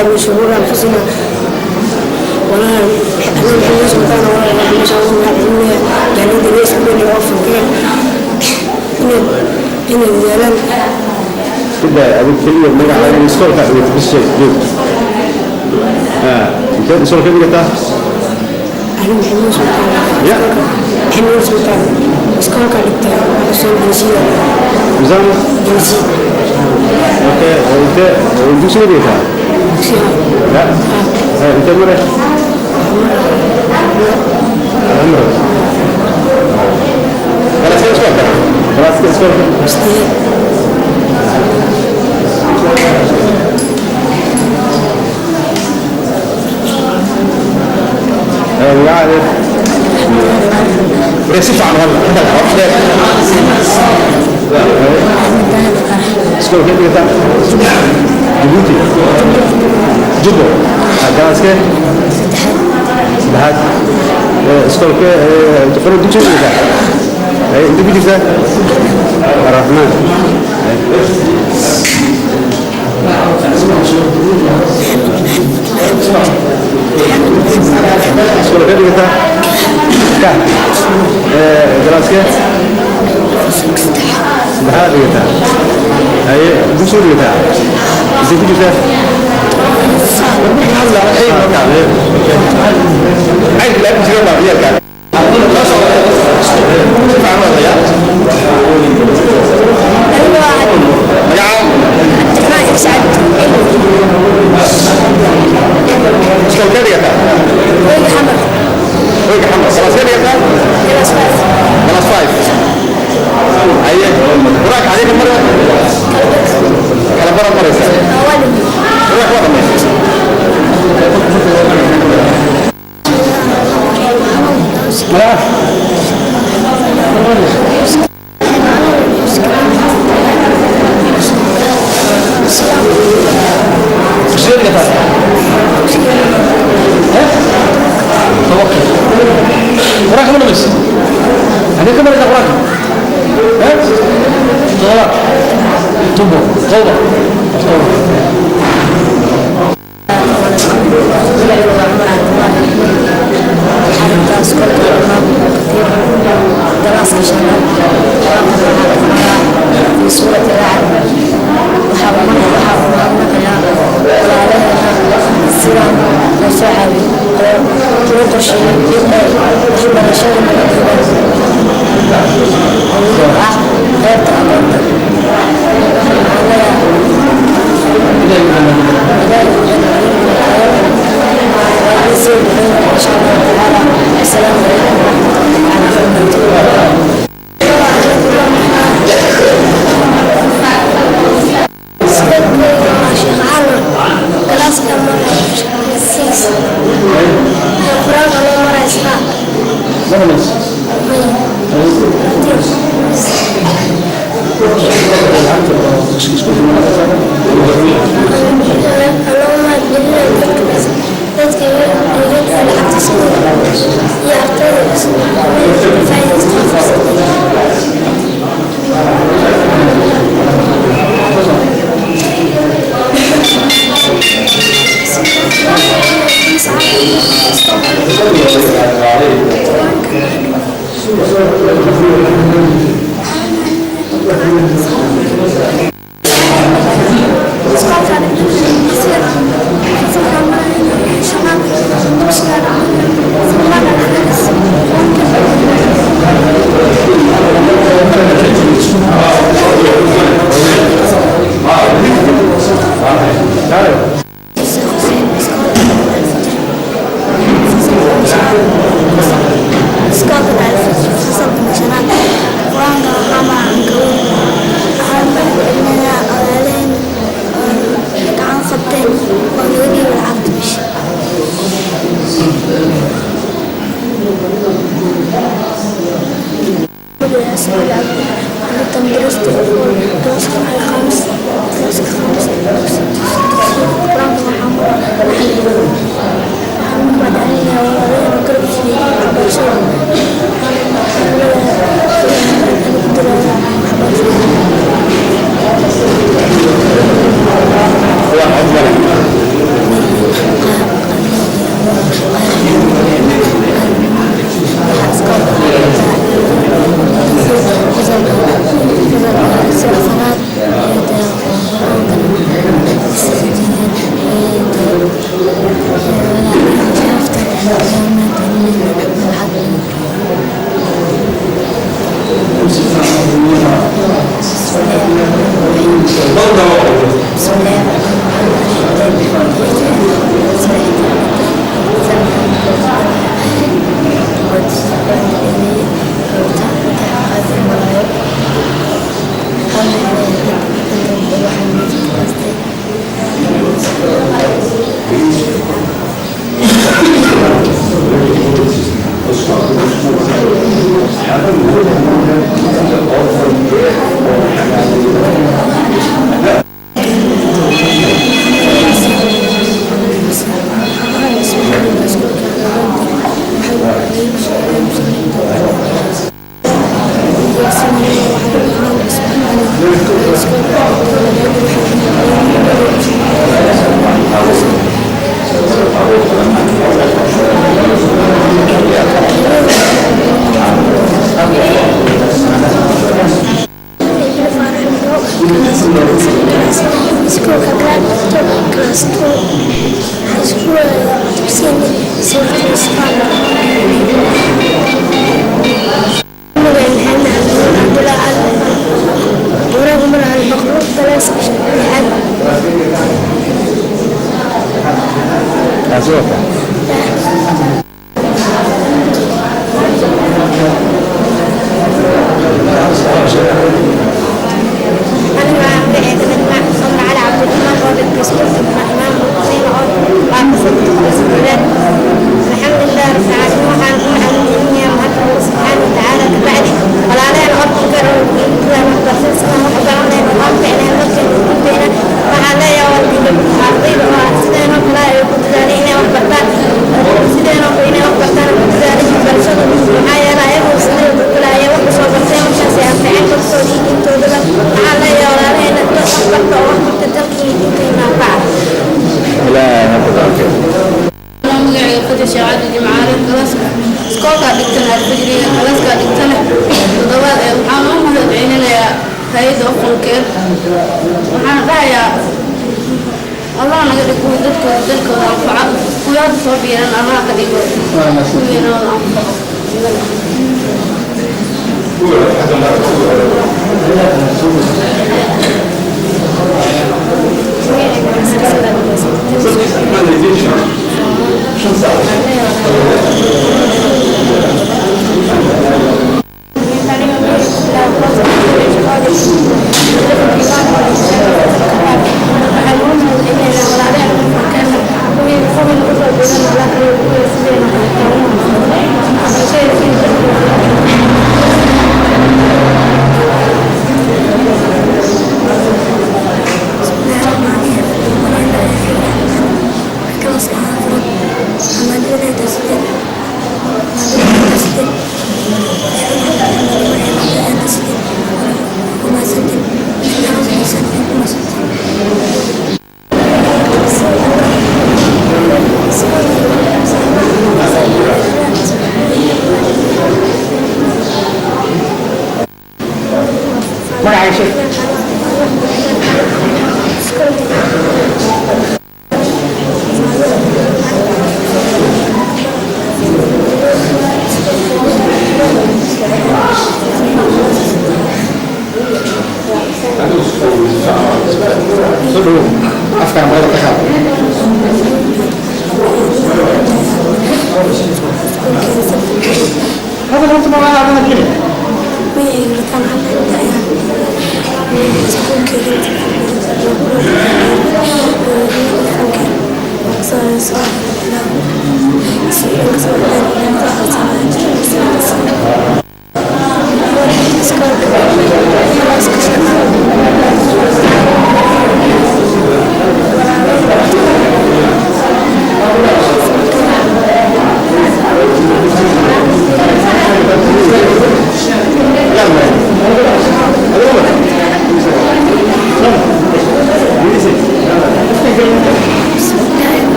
بالله من شرور أنفسنا ولا أنا محمد سلطان ولا محمد سلطان يعني درس من يوفق إن الزلام كده أبو كلية مجا على الإسكول كده بس جوج أنت الإسكول كده جتا أنا محمد سلطان يا محمد سلطان إسكول كده حسين بنزيل مزام بنزيل أوكي وأنت وأنت شو بدك لا أنت مرة عمرو خلاص كده إسكول خلاص كده إسكول بس عن اسكول كده جيبوتي جبو خلاص كده سدحات اسكول كده تخرج دكتور كده انت بيجي الرحمن اسكول كده كه خلاص كده سدحات كده هي دكتور كده انت بيجي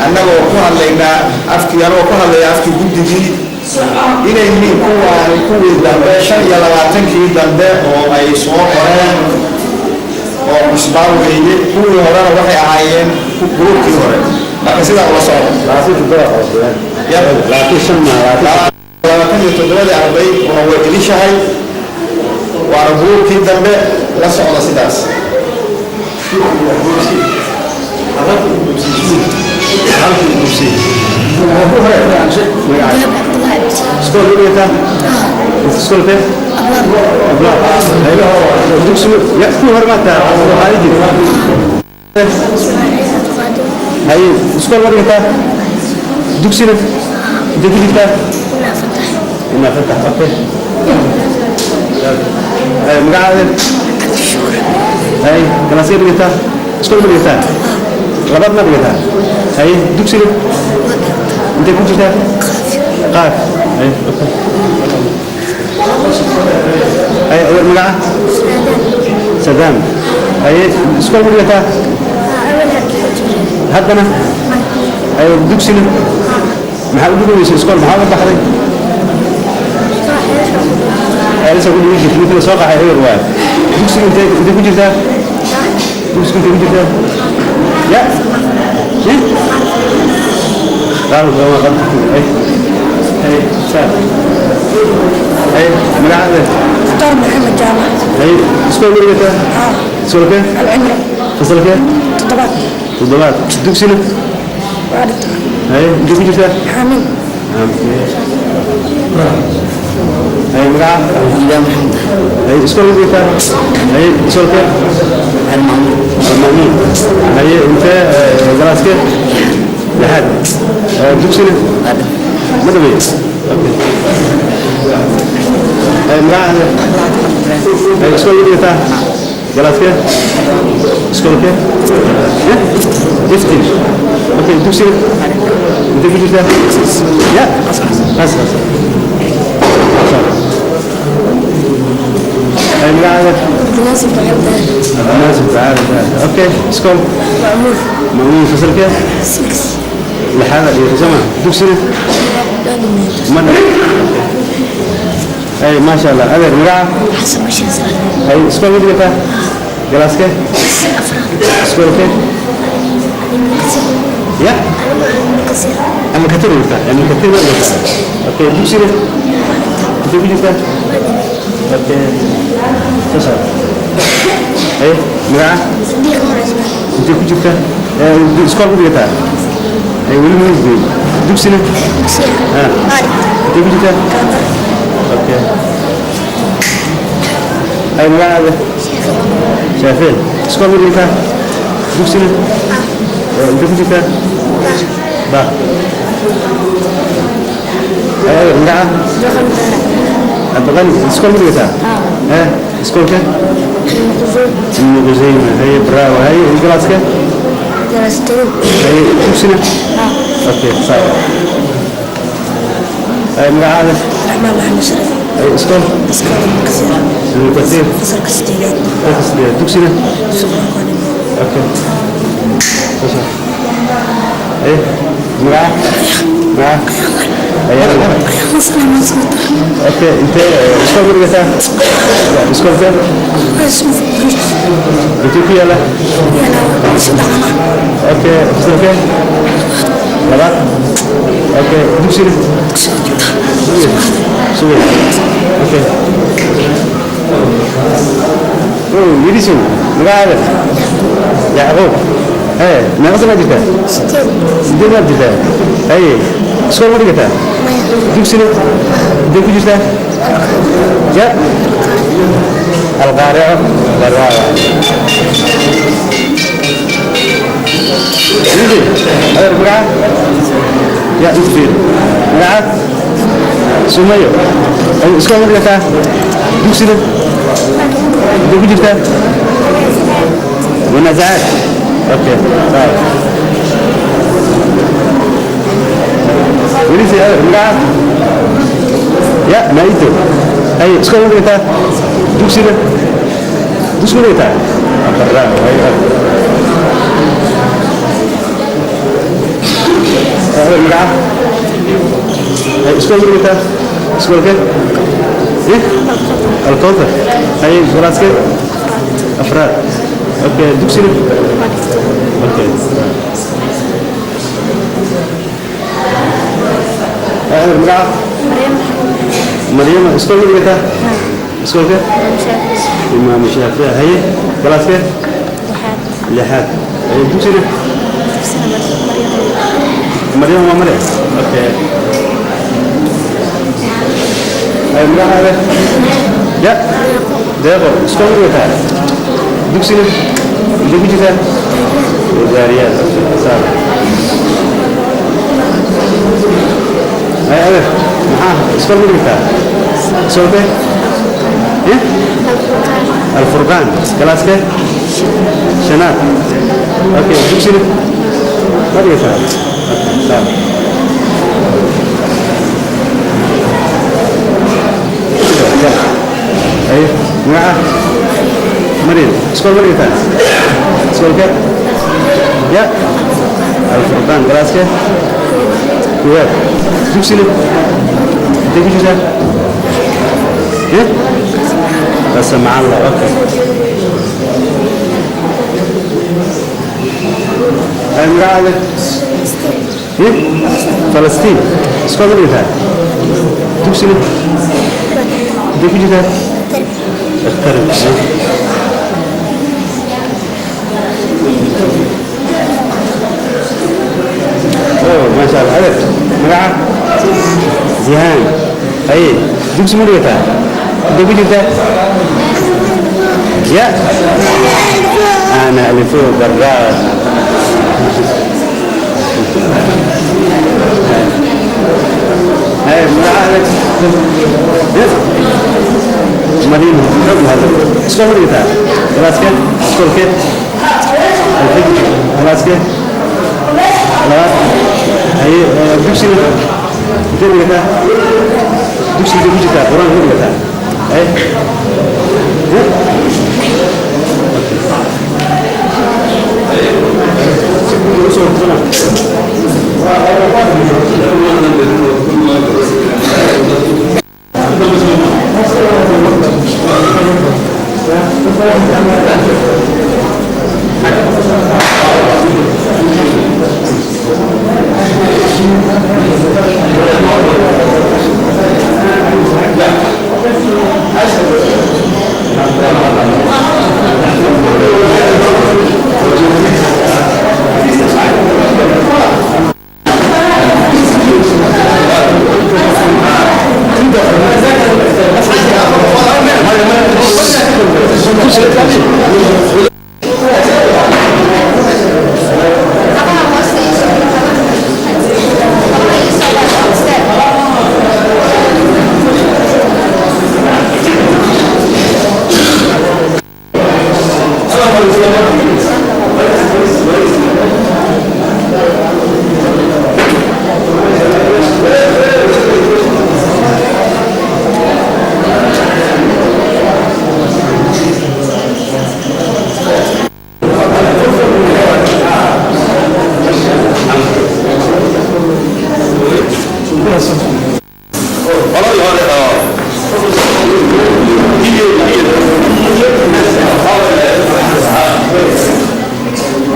Annagoo ku hadlaynaa afkii, anagoo ku hadlaya afkii guddigii, inay yihiin kuwaani kuwii dambe, 25-kii dambe oo ay soo qoreen oo cusbaa weeye. Kuwii horena waxay ahaayeen gruubkii hore. Marka sidaa ula socda, 27-dii arday waa way ilishahay, waana gruubkii dambe. La socda sidaas. Iskool ma dhigataa? Dugsina intee ku jirtaa? Inaa fatax. Okay, magacaada? Hay, kalaasee dhigataa? Iskool ma dhigataa? Labaad ma dhigataa? Hay, dugsiga intee ku jirtaa? Qaaf. Hay, okay. Hay, adeer, magaca? Sadaam. Hay, iskool ma dhigataa haddana? Hay, dugsina maxaa u dhiganaysa? Iskool maxaa uga baxday? Ceelisa ku dhigi jirta. Ninkii la soo qaxay eber waaye. Dugsiga intee ku jirtaa? Dugsiga intee ku jirtaa? Ya qaal waa qabta. Ay ay saa. Ay, magacaada? Mukhtaar Maxamed Jaamac. Ay, iskool ma dhigataa? Iskoolkee? Alcimri. Fasalkee? Toddobaad. Toddobaad. Dugsina? Waa dhigtaa. Hay, intee ku jirtaa? Xaamin. Hay, magaca? Hay, iskool ma dhigataa? Hay, iskoolkee? Almaamuun. Haye, intee galaaskee? Lixaad. Dugsina ma dhamay? Okay. Hay, magaca? Hay, iskool ma dhigataa? Galaaskee? Iskoolkee? Iftiin. Okay, dugsiga intee ku jirtaa? Ya, qas qas. Hay, magacaada? Munaasib Ducaal. Munaasib Ducaal. Okay, iskool? Macmuur. Macmuur. Fasalkee? Six. Lixaad iyo sama. Dugsiga ma dhamay? Ay, maasha Allah. Adeer, magaca? Xasan Bashiir Salaad. Hay, iskool ma dhigataa? Galaaskee? Iskoolkee? Ya, ama katir dhigtaa? Ama katir ma dhigtaa? Okay, dugsiga intee ku jirtaa? Okay, soo saar. Hay, magaca? Intee ku jirtaa? Iskool ku dhigataa? Ay, weli ma isdeyn. Dugsina intee ku jirtaa? Okay. Ay, magacaada? Shaafici. Iskool ma dhigataa? Dugsina intee ku jirtaa? Ba. Ay, magaca? Cabdiqani. Iskool ma dhigataa? Iskoolka? Ibnu Qusayma. Haye, bravo. Haye, galaaska? Haye, dugsina? Okay, sawa. Ay, magacaada? Raxmaan Maxamed Sharaf. Ay, iskool? Iskool Ibnu Kasiir. Ibnu Kasiir. Fasalka sideedaad. Fasalka sideedaad. Dugsina? Okay, soo saar. Ay, magaca? Magaca? Ayaa. Okay, intee iskool ma dhigataa? Iskoolkee? Intee ku yaala? Okay, fasalkee? Labaad. Okay, dugsiga? Sugi. Okay. Oh, yirisow, magacaada? Yacquub. Ee, meeqa sanaad jirtaa? 8 baad jirtaa. Haye, iskool ma dhigataa? Dugsina intee ku jirtaa? Ya, alqaarico. Bravo. Yidi, adeer, magaca? Ya, inta fiir. Magaca? Sumayo. Ay, iskool ma dhigataa? Dugsina intee ku jirtaa? Wanazacaad. Okay, sawa. Welisi, adeer, magaca? Ya, maito. Ay, iskool ma dhigataa? Dugsina? Dugsi ma dhigataa? Bravo. Ay, Adeer magaca? Iskoolka dhigtaa? Iskoolkee? Alkowthar. Haye, galaaskee? Afraad. Okay, dugsiga? Okay. Adeer magaca? Maryama. Iskoolka dhigtaa? Iskoolkee? Imaam Shaafici. Haye, galaaskee? Lixaad. Haye, dugsiga? Maryam waa male. Okay. Haye, magacaada? Ya? Deeqo. Iskoolka dhigtaa? Dugsiga? Intee ku jirtaa? Wasaariyaad. Saar. Haye, adeer maxaa iskoolka dhigtaa? Iskoolkee? Alfurqaan. Galaaskee? Shanaad. Okay, dugsiga? Ma dhigtaa? Saar. Haye, magaca? Maryam. Iskool ma dhigtaa? Iskoolkee? Ya? Alfurqaan. Galaaskee? Koowaad. Dugsiga? Intee ku jirtaa? Qasam Allah. Okay. Haye, magacaada? Falastiin. Iskool ma dhigtaa? Dugsiga? Intee ku jirtaa? Iqtarib. Oh, maasha Allah. Adeer magaca? Zihaan. Haye, dugsi ma dhigtaa? Intee ku jirtaa? Ya? أنا ألفو براد. هاي magaca? مدينة. iskool ma dhigtaa? Galaaskee? Iskoolkee? Alfajr. Galaaskee? Labaad. Haye, dugsiga? Intee dhigataa? Dugsiga intee ku jirtaa? Qur-aanka ma dhigataa? Haye.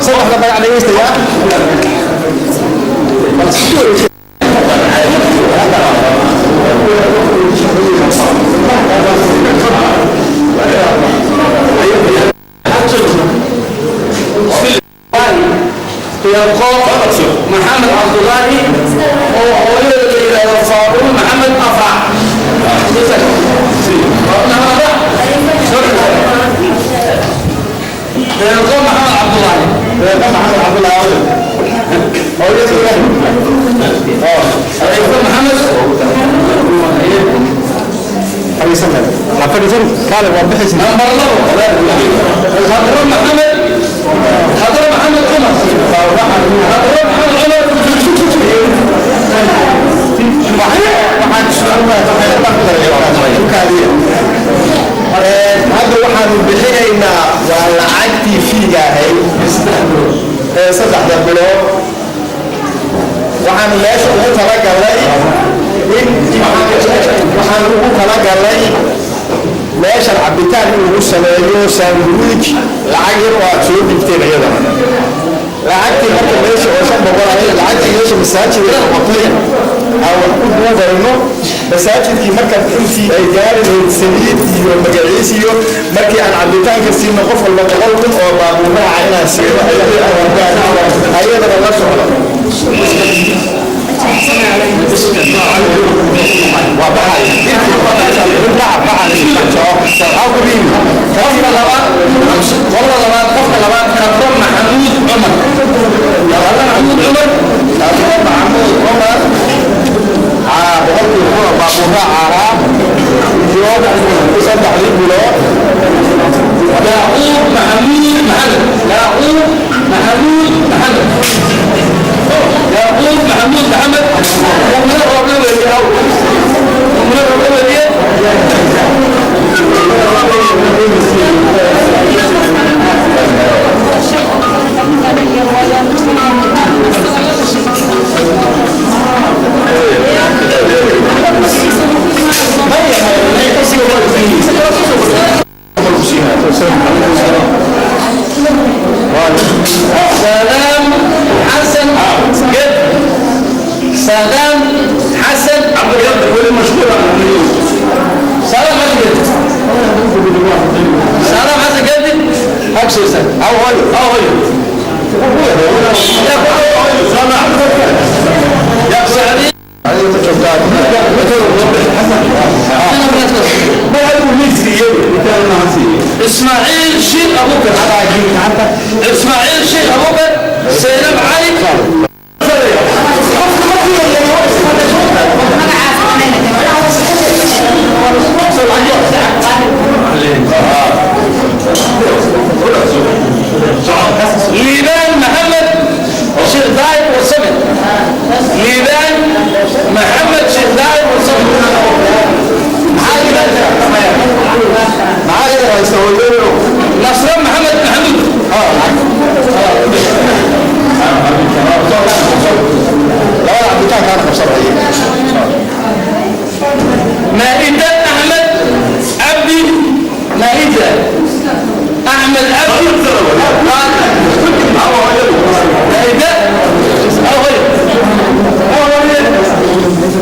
Saddexda magac dhegeystayaa. Deeqo Maxamed Cabdulaahi oo hooyada la yidhaahdo Faaruun Maxamed Afac. Deeqo Maxamed Cabdulaahi. Deeqo Maxamed Cabdulaahi. Hooyada Deeqo Maxamed. Fadhiisan. Ha fadhiisan. Kaale waa bixis. Nambar 2. Khadro Maxamed. Khadro Maxamed Cumar. Khadro Maxamed Cumar. Hadda waxaanu bixinaynaa waa lacagtii fiiga ahayd ee 3da bilood. Waxaanu meesha ugu talagalnay in waxaanu ugu talagalnay meeshan cabitaan in lagu sameeyo sandwich, lacag yar oo aad soo dhigteen iyadana. Lacagtii marka meesha oo 500 ahayd, lacagtii meesha masaajidka noqotay aan wax ku duubayno masaajidkii. Marka intii ay gaari lahayd saliid iyo magaciis iyo markii aan cabitaanka siino, qof walba 100,000 oo baabuuraaca inaan siino ayadana la socdo. Qofka labaad, qofka labaad, Khadro Maxamuud Cumar. Khadro Maxamuud Cumar. Khadro Maxamuud Cumar, 100,000 oo baabuuraaca ahaa iyo 3dii bilood. Yaaquub Maxamuud Maxamed. Yaaquub Maxamuud Maxamed. Yaaquub Maxamuud Maxamed. Mumina roobla weeye aw. Mumina roobla weeye. سلام حسن جد. سلام حسن عبد الرب هو مشهور. سلام حسن جد. سلام حسن جد. أبشر سلام. أو هو أو هو. يا سعدي. اسماعيل شيخ ابو بكر. اسماعيل شيخ ابو بكر. سينب علي. ليبان محمد شيخ دايب والصمد. ليبان محمد شيخ دايب والصمد. نصر محمد محمود. مائدة أحمد عبدي. مائدة أحمد عبدي. مائدة أو غير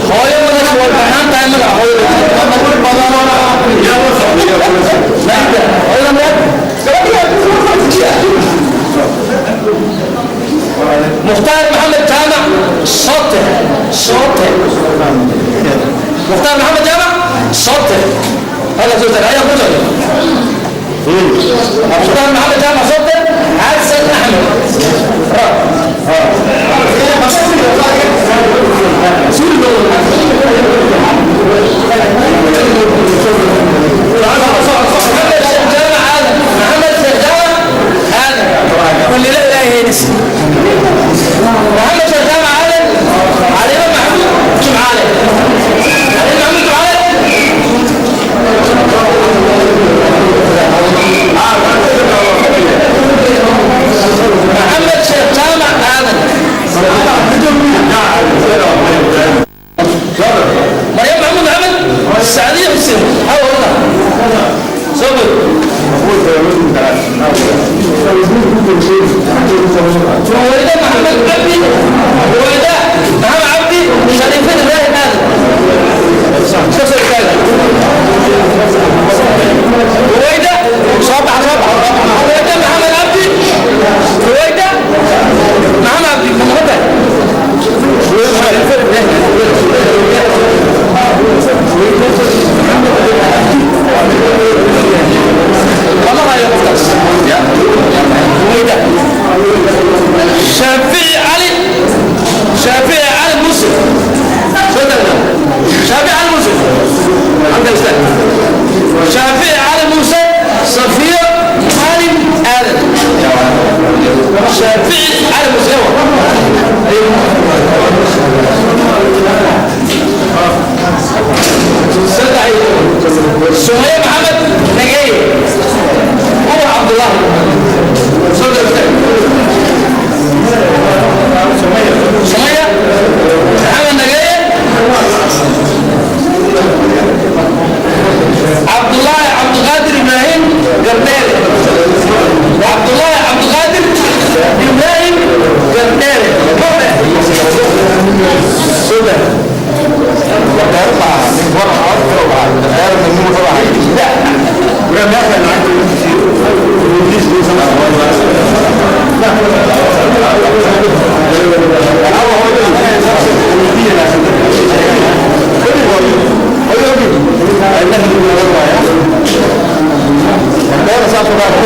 هوية ولا شو البحان تعمل هوية. مائدة هوية مختار محمد جامع صوته صوته. مختار محمد جامع صوته. هذا صوته هيا صوته. مختار محمد جامع صوته. حسن احمد. محمد شيخ جامع ادم. محمد شيخ جامع ادم. واللي لا اله الا محمد شيخ جامع ادم. علي محمود جمعالي. علي محمود جمعالي.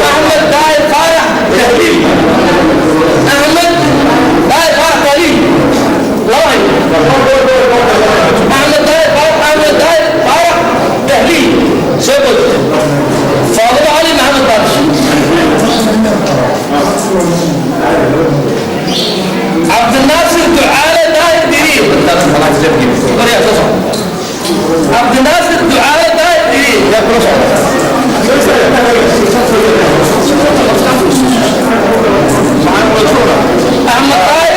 أحمد داير فارح تهليل. أحمد داير فارح تهليل. أحمد داير فارح، أحمد داير فارح تهليل. سبت فاطمة علي محمد طارش. عبد الناصر دعالة داير ديرين. عبد الناصر دعالة داير ديرين. أحمد طاهر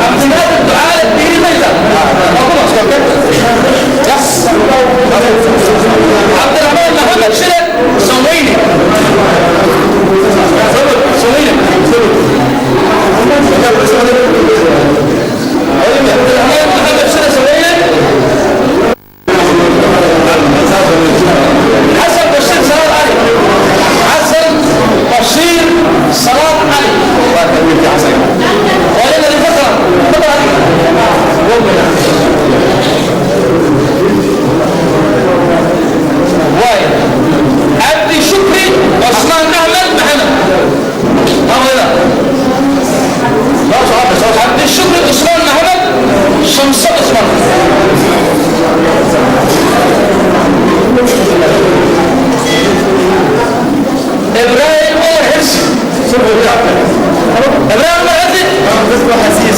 عبد الناصر دعالة ديري ميزة. عبد الرحمن محمد شرق سويني. سويني. عبد الرحمن محمد شرق سويني. حسن بشير صلاة علي. حسن بشير صلاة علي. ولنا لفترة فترة واي عبد شكري عثمان أحمد محمد. عبد الشكري عثمان محمد شمس عثمان. إبراهيم عمر حرسي. إبراهيم عمر حرسي.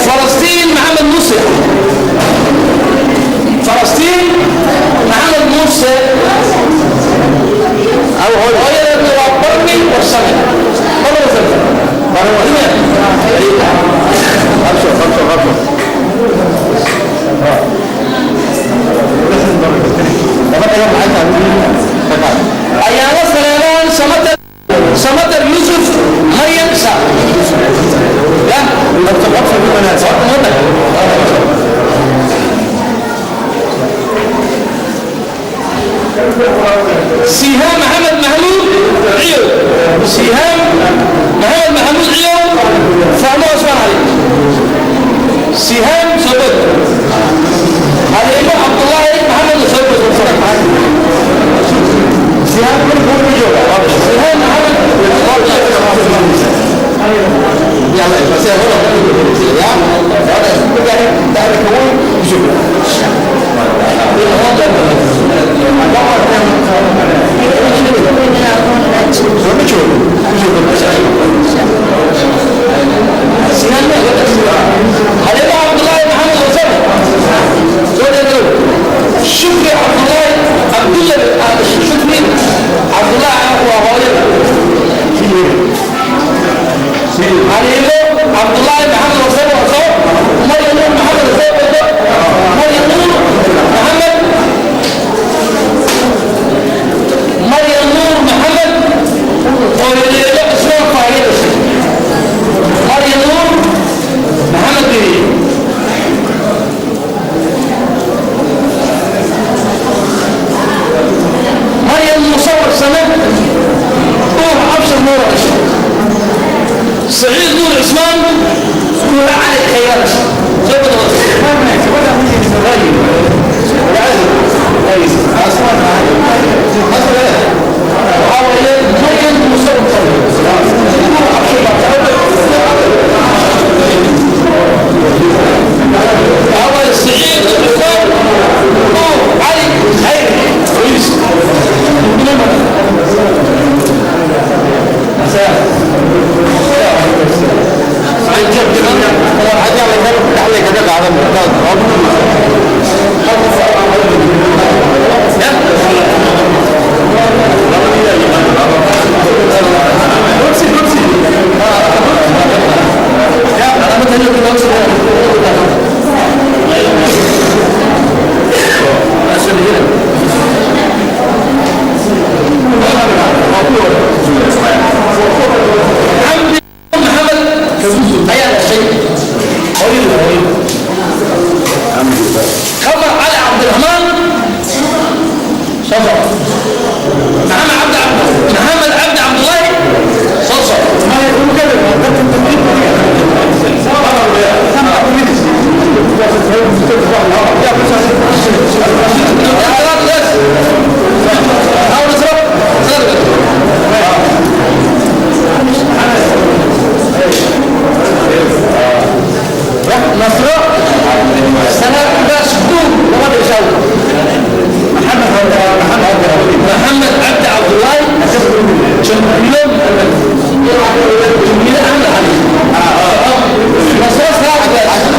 فلسطين محمد موسى. فلسطين محمد موسى. برمي والصمد. أيام سليمان سمتر يوسف مريم سا. لا سهام محمد محمود عيو. سهام محمد محمود عيو. فهموا عثمان علي. سهام سبت. علي عبد الله محمد سبت. سهام سهام محمد. عبد الله محمد شكري عبد الله عبد الله شكري عبد الله عبد الله محمد مريم محمد مريم محمد مريم نور محمد مريم نور محمد بيه. مريم مصور سنة نور عبشر نور عشر سعيد نور عثمان نور علي خيرات. أول سعيد عثمان نور علي خير. جميلة أحمد علي. نصر فاطمة عبد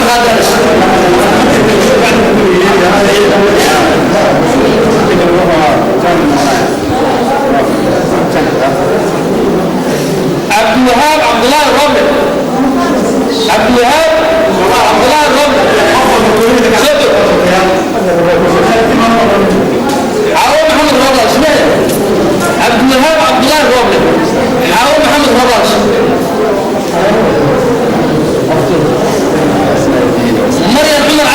القادر. عبد الوهاب عبد الله الرمل. عبد الوهاب عبد الله الرمل. صدق. عاون محمد غراش. عبد الوهاب عبد الله الرمل. عاون محمد غراش. مريم عمر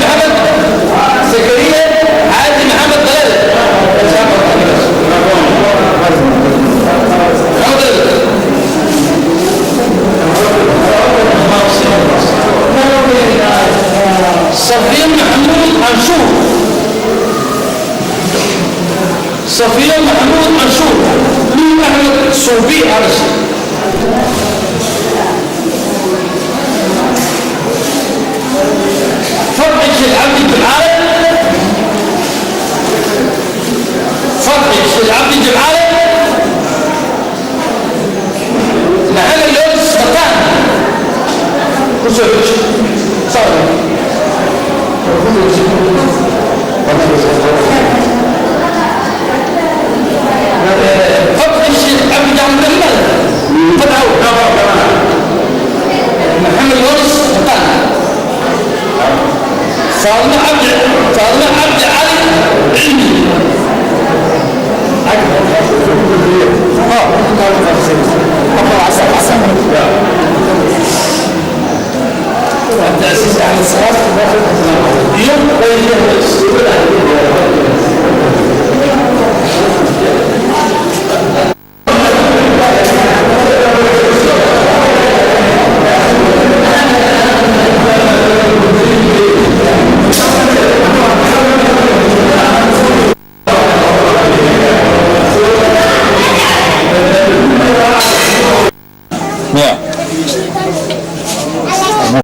محمد، زكريا عادل محمد دلال. محمد دلال. صفية محمود منشور، صفية محمود منشور. لين أحمد صوبي عرس. فرحي العبد جمعالة، فرحي العبد جمعالة. محمد يونس فتان كسوش صار. فتحي الشيخ عبد عبد الملك فتحوا. محمد يونس فتان. فاطمة عبد، فاطمة عبد علي علمي.